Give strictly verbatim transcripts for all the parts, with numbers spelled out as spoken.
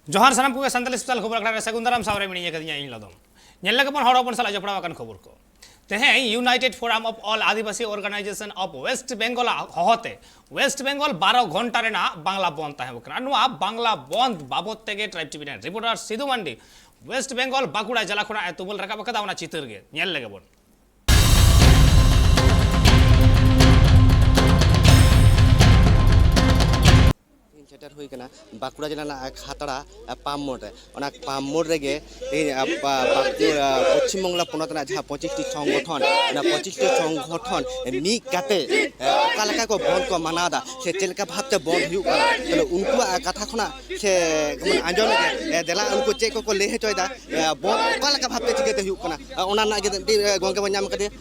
ᱡᱚᱦᱟᱨ ᱥᱟᱱᱟᱢ ᱠᱚᱜᱮ, ᱥᱟᱱᱛᱟᱲᱤ ᱥᱯᱮᱥᱟᱞ ᱠᱷᱚᱵᱚᱨ ᱟᱠᱷᱲᱟ ᱨᱮ ᱥᱟᱹᱜᱩᱱ ᱫᱟᱨᱟᱢ᱾ ᱥᱟᱶᱨᱮ ᱢᱤᱱᱟᱹᱧᱟ ᱠᱟᱫᱤᱧᱟ ᱤᱧ ᱞᱚᱫᱚᱢ᱾ ᱧᱮᱞ ᱞᱮᱜᱮ ᱵᱚᱱ ᱦᱚᱲ ᱦᱚᱯᱚᱱ ᱥᱟᱞᱟᱜ ᱡᱚᱯᱲᱟᱣ ᱟᱠᱟᱱ ᱠᱷᱚᱵᱚᱨ ᱠᱚ᱾ ᱛᱮᱦᱮᱧ United Forum of All Adivasi Organization of West Bengal ᱟᱜ ᱦᱚᱦᱚᱛᱮ ᱳᱭᱮᱥᱴ ᱵᱮᱝᱜᱚᱞ ᱵᱟᱨᱚ ᱜᱷᱚᱱᱴᱟ ᱨᱮᱱᱟᱜ ᱵᱟᱝᱞᱟ ᱵᱚᱱᱫ ᱛᱟᱦᱮᱸ ᱠᱟᱱᱟ᱾ ᱱᱚᱣᱟ ᱵᱟᱝᱞᱟ ᱵᱚᱱᱫ ᱵᱟᱵᱚᱫ ᱛᱮᱜᱮ ᱴᱨᱟᱭᱤᱵᱽ ᱴᱤᱵᱷᱤ ᱨᱮᱱ ᱨᱤᱯᱳᱨᱴᱟᱨ ᱥᱤᱫᱷᱩ ᱢᱟᱱᱰᱤ ᱳᱭᱮᱥᱴ ᱵᱮᱝᱜᱚᱞ ᱵᱟᱸᱠᱩᱲᱟ ᱡᱮᱞᱟ ᱠᱷᱚᱱᱟᱜ ᱮ ᱛᱩᱢᱟᱹᱞ ᱨᱟᱠᱟᱵ ᱟᱠᱟᱫᱟ ᱚᱱᱟ ᱪᱤᱛᱟᱹᱨ ᱜᱮ᱾ ᱧᱮᱞ ᱞᱮᱜᱮ ᱵᱚᱱ᱾ ᱛᱮᱦᱮᱧ ᱥᱮᱴᱮᱨ ᱦᱩᱭ ᱠᱟᱱᱟ ᱵᱟᱸᱠᱩᱲᱟ ᱡᱮᱞᱟ ᱨᱮᱱᱟᱜ ᱠᱷᱟᱛᱲᱟ ᱯᱟᱢ ᱢᱳᱲ ᱨᱮ᱾ ᱚᱱᱟ ᱯᱟᱢ ᱢᱳᱲ ᱨᱮᱜᱮ ᱛᱮᱦᱮᱧ, ᱟ, ᱯᱟ-, ᱵᱟᱸᱠᱩ-, ᱟ, ᱯᱚᱪᱷᱤᱢ ᱵᱟᱝᱞᱟ ᱯᱚᱱᱚᱛ ᱨᱮᱱᱟᱜ ᱡᱟᱦᱟᱸ ᱯᱚᱸᱪᱤᱥ ᱴᱤ ᱥᱚᱝᱜᱚᱴᱷᱚᱱ, ᱚᱱᱟ ᱯᱚᱸᱪᱤᱥ ᱴᱤ ᱥᱚᱝᱜᱚᱴᱷᱚᱱ ᱢᱤᱫ ᱠᱟᱛᱮ, ᱟ, ᱚᱠᱟ ᱞᱮᱠᱟ ᱠᱚ ᱵᱚᱱᱫ ᱠᱚ ᱢᱟᱱᱟᱣ ᱮᱫᱟ ᱥᱮ ᱪᱮᱫ ᱞᱮᱠᱟ ᱵᱷᱟᱵᱛᱮ ᱵᱚᱱᱫ ᱦᱩᱭᱩᱜ ᱠᱟᱱᱟ, ᱛᱟᱦᱞᱮ ᱩᱱᱠᱩᱣᱟᱜ ᱠᱟᱛᱷᱟ ᱠᱷᱚᱱᱟᱜ ᱥᱮ ᱵᱚᱱ ᱟᱸᱡᱚᱢ ᱞᱮᱜᱮ, ᱮ, ᱫᱮᱞᱟ ᱩᱱᱠᱩ ᱪᱮᱫ ᱠᱚᱠᱚ ᱞᱟᱹᱭ ᱦᱚᱪᱚᱭᱮᱫᱟ, ᱮ, ᱵᱚᱱᱫ ᱚᱠᱟ ᱞᱮᱠᱟ ᱵᱷᱟᱵᱛᱮ ᱪᱤᱠᱟᱹᱛᱮ ᱦᱩᱭᱩᱜ ᱠᱟᱱᱟ, ᱮ, ᱚᱱᱟ ᱨᱮᱱᱟᱜ ᱜᱮ ᱢᱤᱫᱴᱤᱡ, ᱮ, ᱜᱚᱝᱠᱮ ᱵᱚᱱ ᱧᱟᱢ ᱠᱟᱫᱮᱭᱟ᱾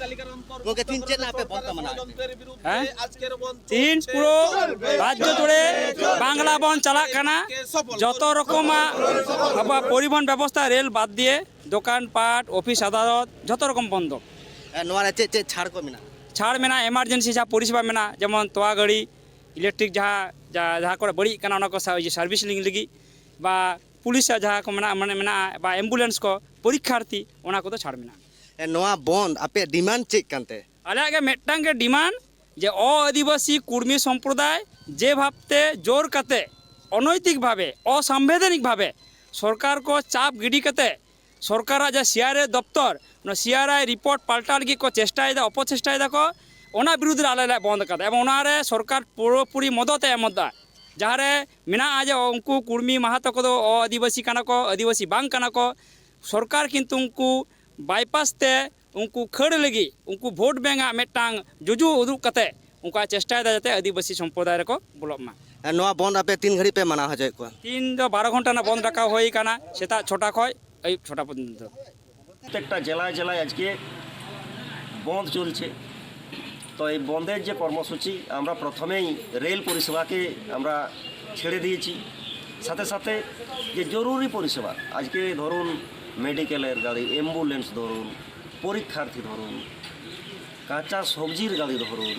ᱜᱚᱝᱠᱮ, ᱛᱤᱦᱤᱧ ᱪᱮᱫ ᱨᱮᱱᱟᱜ ᱟᱯᱮ ᱵᱚᱱᱫ ᱯᱮ ᱢᱟᱱᱟᱣ ᱮᱫᱟ? ᱦᱮᱸ? ᱛᱤᱦᱤᱧ ᱯᱩᱨᱟᱹ ᱨᱟᱡᱽᱡᱚ ᱡᱩᱲᱮ ᱵᱟᱝᱞᱟ ᱵᱚᱱᱫ ᱪᱟᱞᱟᱜ ᱠᱟᱱᱟ᱾ ᱡᱚᱛᱚ ᱨᱚᱠᱚᱢᱟᱜ ᱟᱵᱚᱣᱟᱜ ᱯᱚᱨᱤᱵᱚᱦᱚᱱ ᱵᱮᱵᱚᱥᱛᱷᱟ, ᱨᱮᱞ ᱵᱟᱫ ᱫᱤᱭᱮ, ᱫᱚᱠᱟᱱ ᱯᱟᱴ, ᱚᱯᱷᱤᱥ ᱟᱫᱟᱞᱚᱛ, ᱡᱚᱛᱚ ᱨᱚᱠᱚᱢ ᱵᱚᱱᱫᱚ᱾ ᱮ, ᱱᱚᱣᱟ ᱨᱮ ᱪᱮᱫ ᱪᱮᱫ ᱪᱷᱟᱲ ᱠᱚ ᱢᱮᱱᱟᱜᱼᱟ? ᱪᱷᱟᱲ ᱢᱮᱱᱟᱜᱼᱟ, ᱮᱢᱟᱨᱡᱮᱱᱥᱤ ᱡᱟᱦᱟᱸ ᱯᱚᱨᱤᱥᱮᱵᱟ ᱢᱮᱱᱟᱜᱼᱟ, ᱡᱮᱢᱚᱱ ᱛᱚᱣᱟ ᱜᱟᱹᱲᱤ, ᱤᱞᱮᱠᱴᱨᱤᱠ ᱡᱟᱦᱟᱸ, ᱡᱟᱦᱟᱸ, ᱡᱟᱦᱟᱸ ᱠᱚᱨᱮ ᱵᱟᱹᱲᱤᱡ ᱠᱟᱱᱟ, ᱚᱱᱟ ᱠᱚ ᱥᱟ-, ᱤᱭᱟᱹ, ᱥᱟᱨᱵᱷᱤᱥᱤᱝ ᱞᱟᱹᱜᱤᱫ, ᱵᱟ ᱯᱩᱞᱤᱥᱟᱜ ᱡᱟᱦᱟᱸ ᱠᱚ ᱢᱮᱱᱟᱜᱼᱟ, ᱢᱟᱱᱮ ᱢᱮᱱᱟᱜᱼᱟ, ᱵᱟ ᱮᱢᱵᱩᱞᱮᱱᱥ ᱠᱚ, ᱯᱚᱨᱤᱠᱠᱷᱟᱨᱛᱷᱤ, ᱚᱱᱟ ᱠᱚᱫᱚ ᱪᱷᱟᱲ ᱢᱮᱱᱟᱜᱼᱟ᱾ ᱮ, ᱱᱚᱣᱟ ᱵᱚᱱᱫ ᱟᱯᱮᱭᱟᱜ ᱰᱤᱢᱟᱱᱰ ᱪᱮᱫ ᱠᱟᱱᱛᱮ? ᱟᱞᱮᱭᱟᱜ ᱜᱮ ᱢᱤᱫᱴᱟᱝ ᱜᱮ ᱰᱤᱢᱟᱱᱰ, ᱡᱮ ᱚ ᱟᱹᱫᱤᱵᱟᱹᱥᱤ ᱠᱩᱲᱢᱤ ᱥᱚᱢᱯᱨᱚᱫᱟᱭ ᱡᱮ ᱵᱷᱟᱵᱛᱮ ᱡᱳᱨ ᱠᱟᱛᱮ, ᱚᱱᱳᱭᱛᱤᱠ ᱵᱷᱟᱵᱮ, ᱚᱥᱟᱢᱵᱤᱫᱷᱟᱱᱤᱠ ᱵᱷᱟᱵᱮ ᱥᱚᱨᱠᱟᱨ ᱠᱚ ᱪᱟᱯ ᱜᱤᱰᱤ ᱠᱟᱛᱮ, ᱥᱚᱨᱠᱟᱨᱟᱜ ᱡᱟᱦᱟᱸ ᱥᱤ ᱟᱨ ᱮ ᱫᱚᱯᱛᱚᱨ, ᱚᱱᱟ ᱥᱤ ᱟᱨ ᱟᱭ ᱨᱤᱯᱳᱨᱴ ᱯᱟᱞᱴᱟᱣ ᱞᱟᱹᱜᱤᱫ ᱠᱚ ᱪᱮᱥᱴᱟᱭᱮᱫᱟ, ᱚᱯᱚᱪᱮᱥᱴᱟᱭᱮᱫᱟ ᱠᱚ, ᱚᱱᱟ ᱵᱤᱨᱩᱫᱽ ᱨᱮ ᱟᱞᱮ ᱞᱮ ᱵᱚᱱᱫ ᱟᱠᱟᱫᱟ᱾ ᱮᱵᱚᱝ ᱚᱱᱟᱨᱮ ᱥᱚᱨᱠᱟᱨ ᱯᱩᱨᱟᱹᱯᱩᱨᱤ ᱢᱚᱫᱚᱛ ᱮ ᱮᱢ ᱮᱫᱟ᱾ ᱡᱟᱦᱟᱸᱨᱮ ᱢᱮᱱᱟᱜᱼᱟ ᱡᱮ ᱩᱱᱠᱩ ᱠᱩᱲᱢᱤ ᱢᱟᱦᱟᱛᱚ ᱠᱚᱫᱚ ᱚ ᱟᱹᱫᱤᱵᱟᱹᱥᱤ ᱠᱟᱱᱟ ᱠᱚ, ᱟᱹᱫᱤᱵᱟᱹᱥᱤ ᱵᱟᱝ ᱠᱟᱱᱟ ᱠᱚ, ᱥᱚᱨᱠᱟᱨ ᱠᱤᱱᱛᱩ ᱩᱱᱠᱩ ᱵᱟᱭᱯᱟᱥ ᱛᱮ ᱩᱱᱠᱩ ᱠᱷᱟᱹᱲ ᱞᱟᱹᱜᱤᱫ, ᱩᱱᱠᱩ ᱵᱷᱳᱴ ᱵᱮᱝᱠ ᱟᱜ ᱢᱤᱫᱴᱟᱝ ᱡᱩᱡᱩ ᱩᱫᱩᱜ ᱠᱟᱛᱮ ᱩᱱᱠᱩᱣᱟᱜ ᱪᱮᱥᱴᱟᱭᱮᱫᱟ ᱡᱟᱛᱮ ᱟᱹᱫᱤᱵᱟᱹᱥᱤ ᱥᱚᱢᱯᱨᱚᱫᱟᱭ ᱨᱮᱠᱚ ᱵᱚᱞᱚᱜ ᱢᱟ᱾ ᱮ, ᱱᱚᱣᱟ ᱵᱚᱱᱫ ᱟᱯᱮ ᱛᱤᱱ ᱜᱷᱟᱹᱲᱤᱡ ᱯᱮ ᱢᱟᱱᱟᱣ ᱦᱚᱪᱚᱭᱮᱫ ᱠᱚᱣᱟ? ᱛᱤᱦᱤᱧ ᱫᱚ ᱵᱟᱨᱚ ᱜᱷᱚᱱᱴᱟ ᱨᱮᱱᱟᱜ ᱵᱚᱱᱫ ᱰᱟᱠᱟᱣ ᱦᱩᱭ ᱟᱠᱟᱱᱟ, ᱥᱮᱛᱟᱜ ᱪᱷᱚᱴᱟ ᱠᱷᱚᱱ ᱟᱹᱭᱩᱵ ᱪᱷᱚᱴᱟ ᱯᱚᱨᱡᱚᱱᱛᱚ᱾ প্রত্যেকটা জেলায় জেলায় আজকে বন্ধ চলছে। তো এই বন্ধের যে কর্মসূচি, আমরা প্রথমেই রেল পরিষেবাকে আমরা ছেড়ে দিয়েছি। সাথে সাথে যে জরুরি পরিষেবা, আজকে ধরুন মেডিকেলের গাড়ি, অ্যাম্বুলেন্স ধরুন, পরীক্ষার্থী ধরুন, কাঁচা সবজির গাড়ি ধরুন,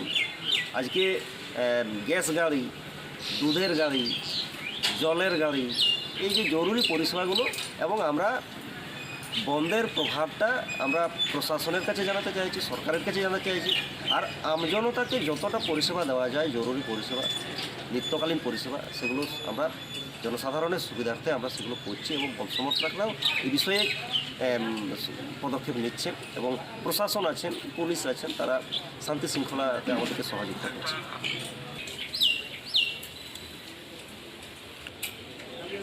আজকে আহ, গ্যাস গাড়ি, দুধের গাড়ি, জলের গাড়ি, এই যে জরুরি পরিষেবাগুলো এবং আমরা বন্ধের প্রভাবটা আমরা প্রশাসনের কাছে জানাতে চাইছি, সরকারের কাছে জানাতে চাইছি। আর আমজনতাকে যতটা পরিষেবা দেওয়া যায়, জরুরি পরিষেবা, নিত্যকালীন পরিষেবা, সেগুলো আমরা জনসাধারণের সুবিধার্থে আমরা সেগুলো করছি এবং বন্ধ সমর্থকরাও এই বিষয়ে এম, পদক্ষেপ নিচ্ছেন এবং প্রশাসন আছেন, পুলিশ আছেন, তারা শান্তি শৃঙ্খলাতে আমাদেরকে সহযোগিতা করছে।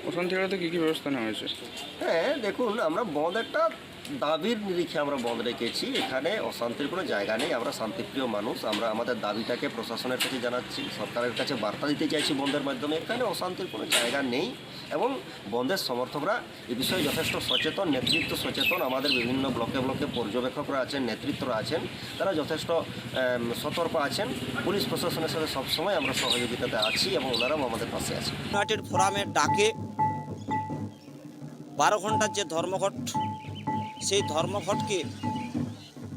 অশান্তি এড়াতে কী কী ব্যবস্থা নেওয়া হয়েছে? হ্যাঁ, দেখুন, আমরা বন্ধ একটা দাবির নিরিখে আমরা বন্ধ রেখেছি। এখানে অশান্তির কোনো জায়গা নেই। আমরা শান্তিপ্রিয় মানুষ, আমরা আমাদের দাবিটাকে প্রশাসনের কাছে জানাচ্ছি, সরকারের কাছে বার্তা দিতে চাইছি বন্ধের মাধ্যমে। এখানে অশান্তির কোনো জায়গা নেই এবং বন্ধের সমর্থকরা এ বিষয়ে যথেষ্ট সচেতন, নেতৃত্ব সচেতন। আমাদের বিভিন্ন ব্লকে ব্লকে পর্যবেক্ষকরা আছেন, নেতৃত্বরা আছেন, তারা যথেষ্ট এম, সতর্ক আছেন। পুলিশ প্রশাসনের সাথে সবসময় আমরা সহযোগিতাতে আছি এবং ওনারাও আমাদের পাশে আছেন। ইউনাইটেড ফোরামের ডাকে বারো ঘন্টার যে ধর্মঘট, সেই ধর্মঘটকে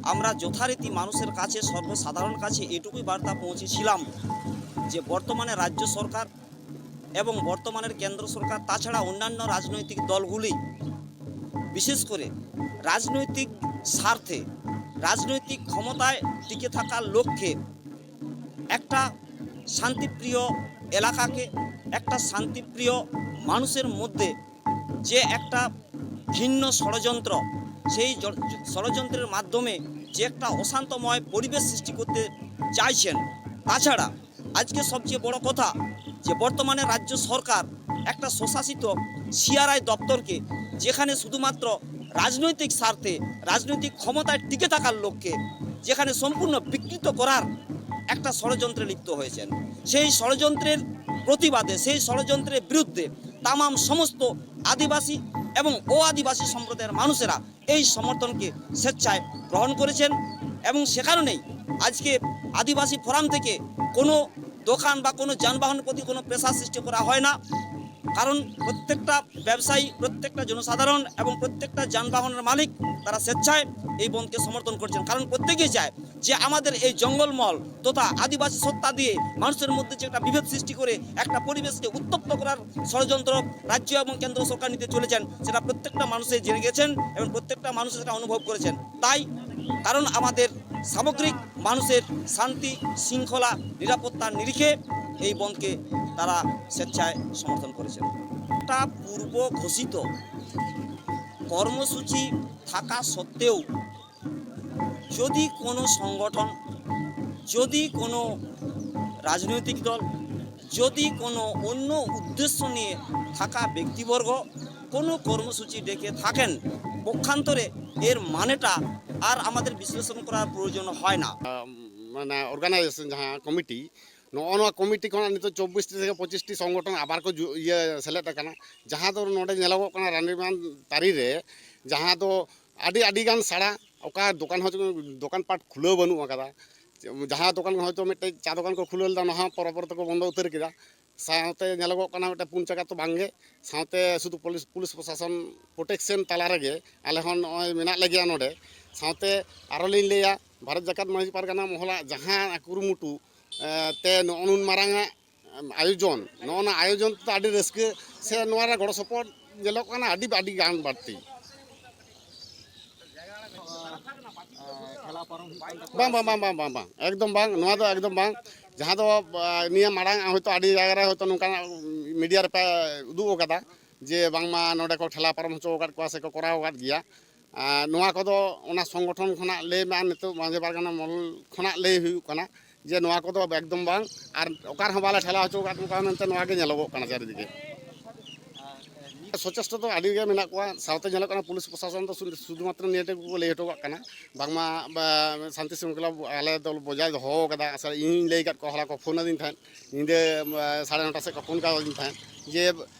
আমরা যথারীতি মানুষের কাছে, সর্বসাধারণ কাছে এটুকুই বার্তা পৌঁছেছিলাম যে বর্তমানে রাজ্য সরকার এবং বর্তমানের কেন্দ্র সরকার, তাছাড়া অন্যান্য রাজনৈতিক দলগুলি বিশেষ করে রাজনৈতিক স্বার্থে, রাজনৈতিক ক্ষমতায় টিকে থাকার লক্ষ্যে একটা শান্তিপ্রিয় এলাকাকে, একটা শান্তিপ্রিয় মানুষের মধ্যে যে একটা ঘৃণ্য ষড়যন্ত্র, সেই জ- ষড়যন্ত্রের মাধ্যমে যে একটা অশান্তময় পরিবেশ সৃষ্টি করতে চাইছেন। তাছাড়া আজকে সবচেয়ে বড় কথা যে বর্তমানে রাজ্য সরকার একটা স্বশাসিত সিআরআই দপ্তরকে, যেখানে শুধুমাত্র রাজনৈতিক স্বার্থে, রাজনৈতিক ক্ষমতায় টিকে থাকার লক্ষ্যে যেখানে সম্পূর্ণ বিকৃত করার একটা ষড়যন্ত্রে লিপ্ত হয়েছেন, সেই ষড়যন্ত্রের প্রতিবাদে, সেই ষড়যন্ত্রের বিরুদ্ধে তামাম সমস্ত আদিবাসী এবং অ আদিবাসী সম্প্রদায়ের মানুষেরা এই সমর্থনকে স্বেচ্ছায় গ্রহণ করেছেন। এবং সে কারণেই আজকে আদিবাসী ফোরাম থেকে কোনো দোকান বা কোনো যানবাহনের প্রতি কোনো প্রেশার সৃষ্টি করা হয় না। কারণ প্রত্যেকটা ব্যবসায়ী, প্রত্যেকটা জনসাধারণ এবং প্রত্যেকটা যানবাহনের মালিক তারা স্বেচ্ছায় এই বন্ধকে সমর্থন করছেন। কারণ প্রত্যেকেই চায় যে আমাদের এই জঙ্গলমহল তথা আদিবাসী সত্তা দিয়ে মানুষের মধ্যে যে একটা বিভেদ সৃষ্টি করে একটা পরিবেশকে উত্তপ্ত করার ষড়যন্ত্র রাজ্য এবং কেন্দ্র সরকার নিতে চলেছেন, সেটা প্রত্যেকটা মানুষে জেনে গেছেন এবং প্রত্যেকটা মানুষ সেটা অনুভব করেছেন। তাই কারণ আমাদের সামগ্রিক মানুষের শান্তি শৃঙ্খলা নিরাপত্তার নিরিখে এই বন্ধকে তারা স্বেচ্ছায় সমর্থন করেছেন। একটা পূর্ব ঘোষিত কর্মসূচি থাকা সত্ত্বেও যদি কোনো সংগঠন, যদি কোনো রাজনৈতিক দল, যদি কোনো অন্য উদ্দেশ্য নিয়ে থাকা ব্যক্তিবর্গ কোনো কর্মসূচি ডেকে থাকেন, পক্ষান্তরে এর মানেটা আর আমাদের বিশ্লেষণ করার প্রয়োজন হয় না। ᱢᱟᱱᱮ ᱚᱨᱜᱟᱱᱟᱭᱡᱮᱥᱚᱱ ᱡᱟᱦᱟᱸ ᱠᱚᱢᱤᱴᱤ, ᱱᱚᱜᱼᱚ ᱱᱚᱣᱟ ᱠᱚᱢᱤᱴᱤ ᱠᱷᱚᱱᱟᱜ ᱱᱤᱛᱚᱜ ᱪᱚᱵᱵᱤᱥ ᱴᱤ ᱛᱷᱮᱠᱮ ᱯᱚᱸᱪᱤᱥ ᱴᱤ ᱥᱚᱝᱜᱚᱴᱷᱚᱱ ᱟᱵᱟᱨ ᱠᱚ ᱡᱩ-, ᱤᱭᱟᱹ ᱥᱮᱞᱮᱫ ᱟᱠᱟᱱᱟ, ᱡᱟᱦᱟᱸ ᱫᱚ ᱱᱚᱰᱮ ᱧᱮᱞᱚᱜᱚᱜ ᱠᱟᱱᱟ ᱨᱟᱱᱤᱵᱟᱸᱫᱷ ᱛᱟᱹᱨᱤ ᱨᱮ, ᱡᱟᱦᱟᱸ ᱫᱚ ᱟᱹᱰᱤ ᱟᱹᱰᱤ ᱜᱟᱱ ᱥᱟᱲᱟ, ᱚᱠᱟ ᱫᱚᱠᱟᱱ ᱦᱚᱸ ᱫᱚᱠᱟᱱ ᱯᱟᱴ ᱠᱷᱩᱞᱟᱹᱣ ᱵᱟᱹᱱᱩᱜ ᱟᱠᱟᱫᱟ᱾ ᱡᱟᱦᱟᱸ ᱫᱚᱠᱟᱱ ᱦᱚᱭᱛᱳ ᱢᱤᱫᱴᱮᱡ ᱪᱟ ᱫᱚᱠᱟᱱ ᱠᱚ ᱠᱷᱩᱞᱟᱹᱣ ᱞᱮᱫᱟ, ᱚᱱᱟ ᱦᱚᱸ ᱯᱚᱨᱮ ᱯᱚᱨᱮ ᱛᱮᱠᱚ ᱵᱚᱱᱫᱚ ᱩᱛᱟᱹᱨ ᱠᱮᱫᱟ᱾ ᱥᱟᱶᱛᱮ ᱧᱮᱞᱚᱜᱚᱜ ᱠᱟᱱᱟ ᱢᱤᱫᱴᱮᱡ ᱯᱩᱱ ᱪᱟᱠᱟ ᱛᱚ ᱵᱟᱝᱜᱮ, ᱥᱟᱶᱛᱮ ᱥᱩᱫᱷᱩ ᱯᱩᱞᱤᱥ, ᱯᱩᱞᱤᱥ ᱯᱨᱚᱥᱟᱥᱚᱱ ᱯᱨᱚᱴᱮᱠᱥᱚᱱ ᱛᱟᱞᱟ ᱨᱮᱜᱮ ᱟᱞᱮ ᱦᱚᱸ ᱱᱚᱜᱼᱚᱭ ᱢᱮᱱᱟᱜ ᱞᱮᱜᱮᱭᱟ ᱱᱚᱰᱮ᱾ ᱥᱟᱶᱛᱮ ᱟᱨᱚ ᱞᱤᱧ ᱞᱟᱹᱭᱟ, ᱵᱷᱟᱨᱚᱛ ᱡᱟᱠᱟᱛ ᱢᱟᱹᱡᱷᱤ ᱯᱟᱨᱜᱟᱱᱟ ᱢᱚᱦᱚᱞᱟᱜ ᱡᱟᱦᱟᱸ ᱠᱩᱨᱩᱢᱩᱴᱩ, ᱮ, ᱛᱮ ᱱᱚᱜᱼᱚ ᱱᱩᱱ ᱢᱟᱨᱟᱝ ᱟᱜ ᱟᱭᱳᱡᱚᱱ, ᱱᱚᱜᱼᱚ ᱱᱟ ᱟᱭᱳᱡᱚᱱ ᱛᱮᱫᱚ ᱟᱹᱰᱤ ᱨᱟᱹᱥᱠᱟᱹ ᱥᱮ ᱱᱚᱣᱟ ᱨᱮ ᱜᱚᱲᱚ ᱥᱚᱯᱚᱦᱚᱫ ᱧᱮᱞᱚᱜ ᱠᱟᱱᱟ ᱟᱹᱰᱤ, ᱟᱹᱰᱤ ᱜᱟᱱ ᱵᱟᱹᱲᱛᱤ᱾ ᱵᱟᱝ, ᱵᱟᱝ, ᱵᱟᱝ, ᱵᱟᱝ, ᱵᱟᱝ, ᱵᱟᱝ, ᱮᱠᱫᱚᱢ ᱵᱟᱝ, ᱱᱚᱣᱟ ᱫᱚ ᱮᱠᱫᱚᱢ ᱵᱟᱝ᱾ ᱡᱟᱦᱟᱸ ᱫᱚ, ᱟ, ᱱᱤᱭᱟᱹ ᱢᱟᱲᱟᱝ ᱦᱚᱭᱛᱳ ᱟᱹᱰᱤ ᱡᱟᱭᱜᱟ ᱨᱮ ᱦᱚᱭᱛᱳ ᱱᱚᱝᱠᱟᱱᱟᱜ ᱢᱤᱰᱤᱭᱟ ᱨᱮᱯᱮ ᱩᱫᱩᱜ ᱟᱠᱟᱫᱟ ᱡᱮ ᱵᱟᱝᱢᱟ ᱱᱚᱰᱮ ᱠᱚ ᱴᱷᱮᱞᱟᱣ ᱯᱟᱨᱚᱢ ᱦᱚᱪᱚ ᱟᱠᱟᱫ ᱠᱚᱣᱟ ᱥᱮᱠᱚ ᱠᱚᱨᱟᱣ ᱟᱠᱟᱫ ᱜᱮᱭᱟ᱾ ᱟᱨ ᱱᱚᱣᱟ ᱠᱚᱫᱚ ᱚᱱᱟ ᱥᱚᱝᱜᱚᱴᱷᱚᱱ ᱠᱷᱚᱱᱟᱜ ᱞᱟᱹᱭ ᱢᱮ, ᱟᱨ ᱱᱤᱛᱚᱜ ᱢᱟᱹᱡᱷᱤ ᱯᱟᱨᱜᱟᱱᱟ ᱢᱚᱦᱚᱞ ᱠᱷᱚᱱᱟᱜ ᱞᱟᱹᱭ ᱦᱩᱭᱩᱜ ᱠᱟᱱᱟ ᱡᱮ ᱱᱚᱣᱟ ᱠᱚᱫᱚ ᱮᱠᱫᱚᱢ ᱵᱟᱝ, ᱟᱨ ᱚᱠᱟ ᱨᱮᱦᱚᱸ ᱵᱟᱞᱮ ᱴᱷᱮᱞᱟᱣ ᱦᱚᱪᱚ ᱟᱠᱟᱫ ᱠᱚᱣᱟ ᱢᱮᱱᱛᱮ ᱱᱚᱣᱟ ᱜᱮ ᱧᱮᱞᱚᱜᱚᱜ ᱠᱟᱱᱟ ᱪᱟᱹᱨᱤᱫᱤᱠᱮ᱾ ᱥᱚᱪᱮᱥᱴᱚ ᱫᱚ ᱟᱹᱰᱤ ᱜᱮ ᱢᱮᱱᱟᱜ ᱠᱚᱣᱟ, ᱥᱟᱶᱛᱮ ᱧᱮᱞᱚᱜ ᱠᱟᱱᱟ ᱯᱩᱞᱤᱥ ᱯᱨᱚᱥᱟᱥᱚᱱ ᱫᱚ ᱥᱩᱫᱷᱩ, ᱥᱩᱫᱷᱩᱢᱟᱛᱨᱚ ᱱᱤᱭᱟᱹ ᱴᱩᱠᱩ ᱠᱚ ᱞᱟᱹᱭ ᱦᱚᱴᱚ ᱠᱟᱜ ᱠᱟᱱᱟ, ᱵᱟᱝᱢᱟ, ᱵᱟ, ᱥᱟᱱᱛᱤ ᱥᱨᱤᱝᱠᱷᱚᱞᱟ ᱟᱞᱮ ᱫᱚ ᱵᱚᱡᱟᱭ ᱫᱚᱦᱚ ᱠᱟᱫᱟ, ᱥᱮ ᱤᱧᱤᱧ ᱞᱟᱹᱭ ᱟᱠᱟᱫ ᱠᱚᱣᱟ, ᱦᱚᱞᱟ ᱠᱚ ᱯᱷᱳᱱ ᱟᱹᱫᱤᱧ ᱛᱟᱦᱮᱸᱫ, ᱧᱤᱫᱟᱹ, ᱟ, ᱥᱟᱲᱮ ᱱᱚᱴᱟ ᱥᱮᱫ ᱠᱚ ᱯᱷᱳᱱ ᱠᱟᱣᱫᱤᱧ ᱛᱟᱦᱮᱸᱫ ᱡᱮ,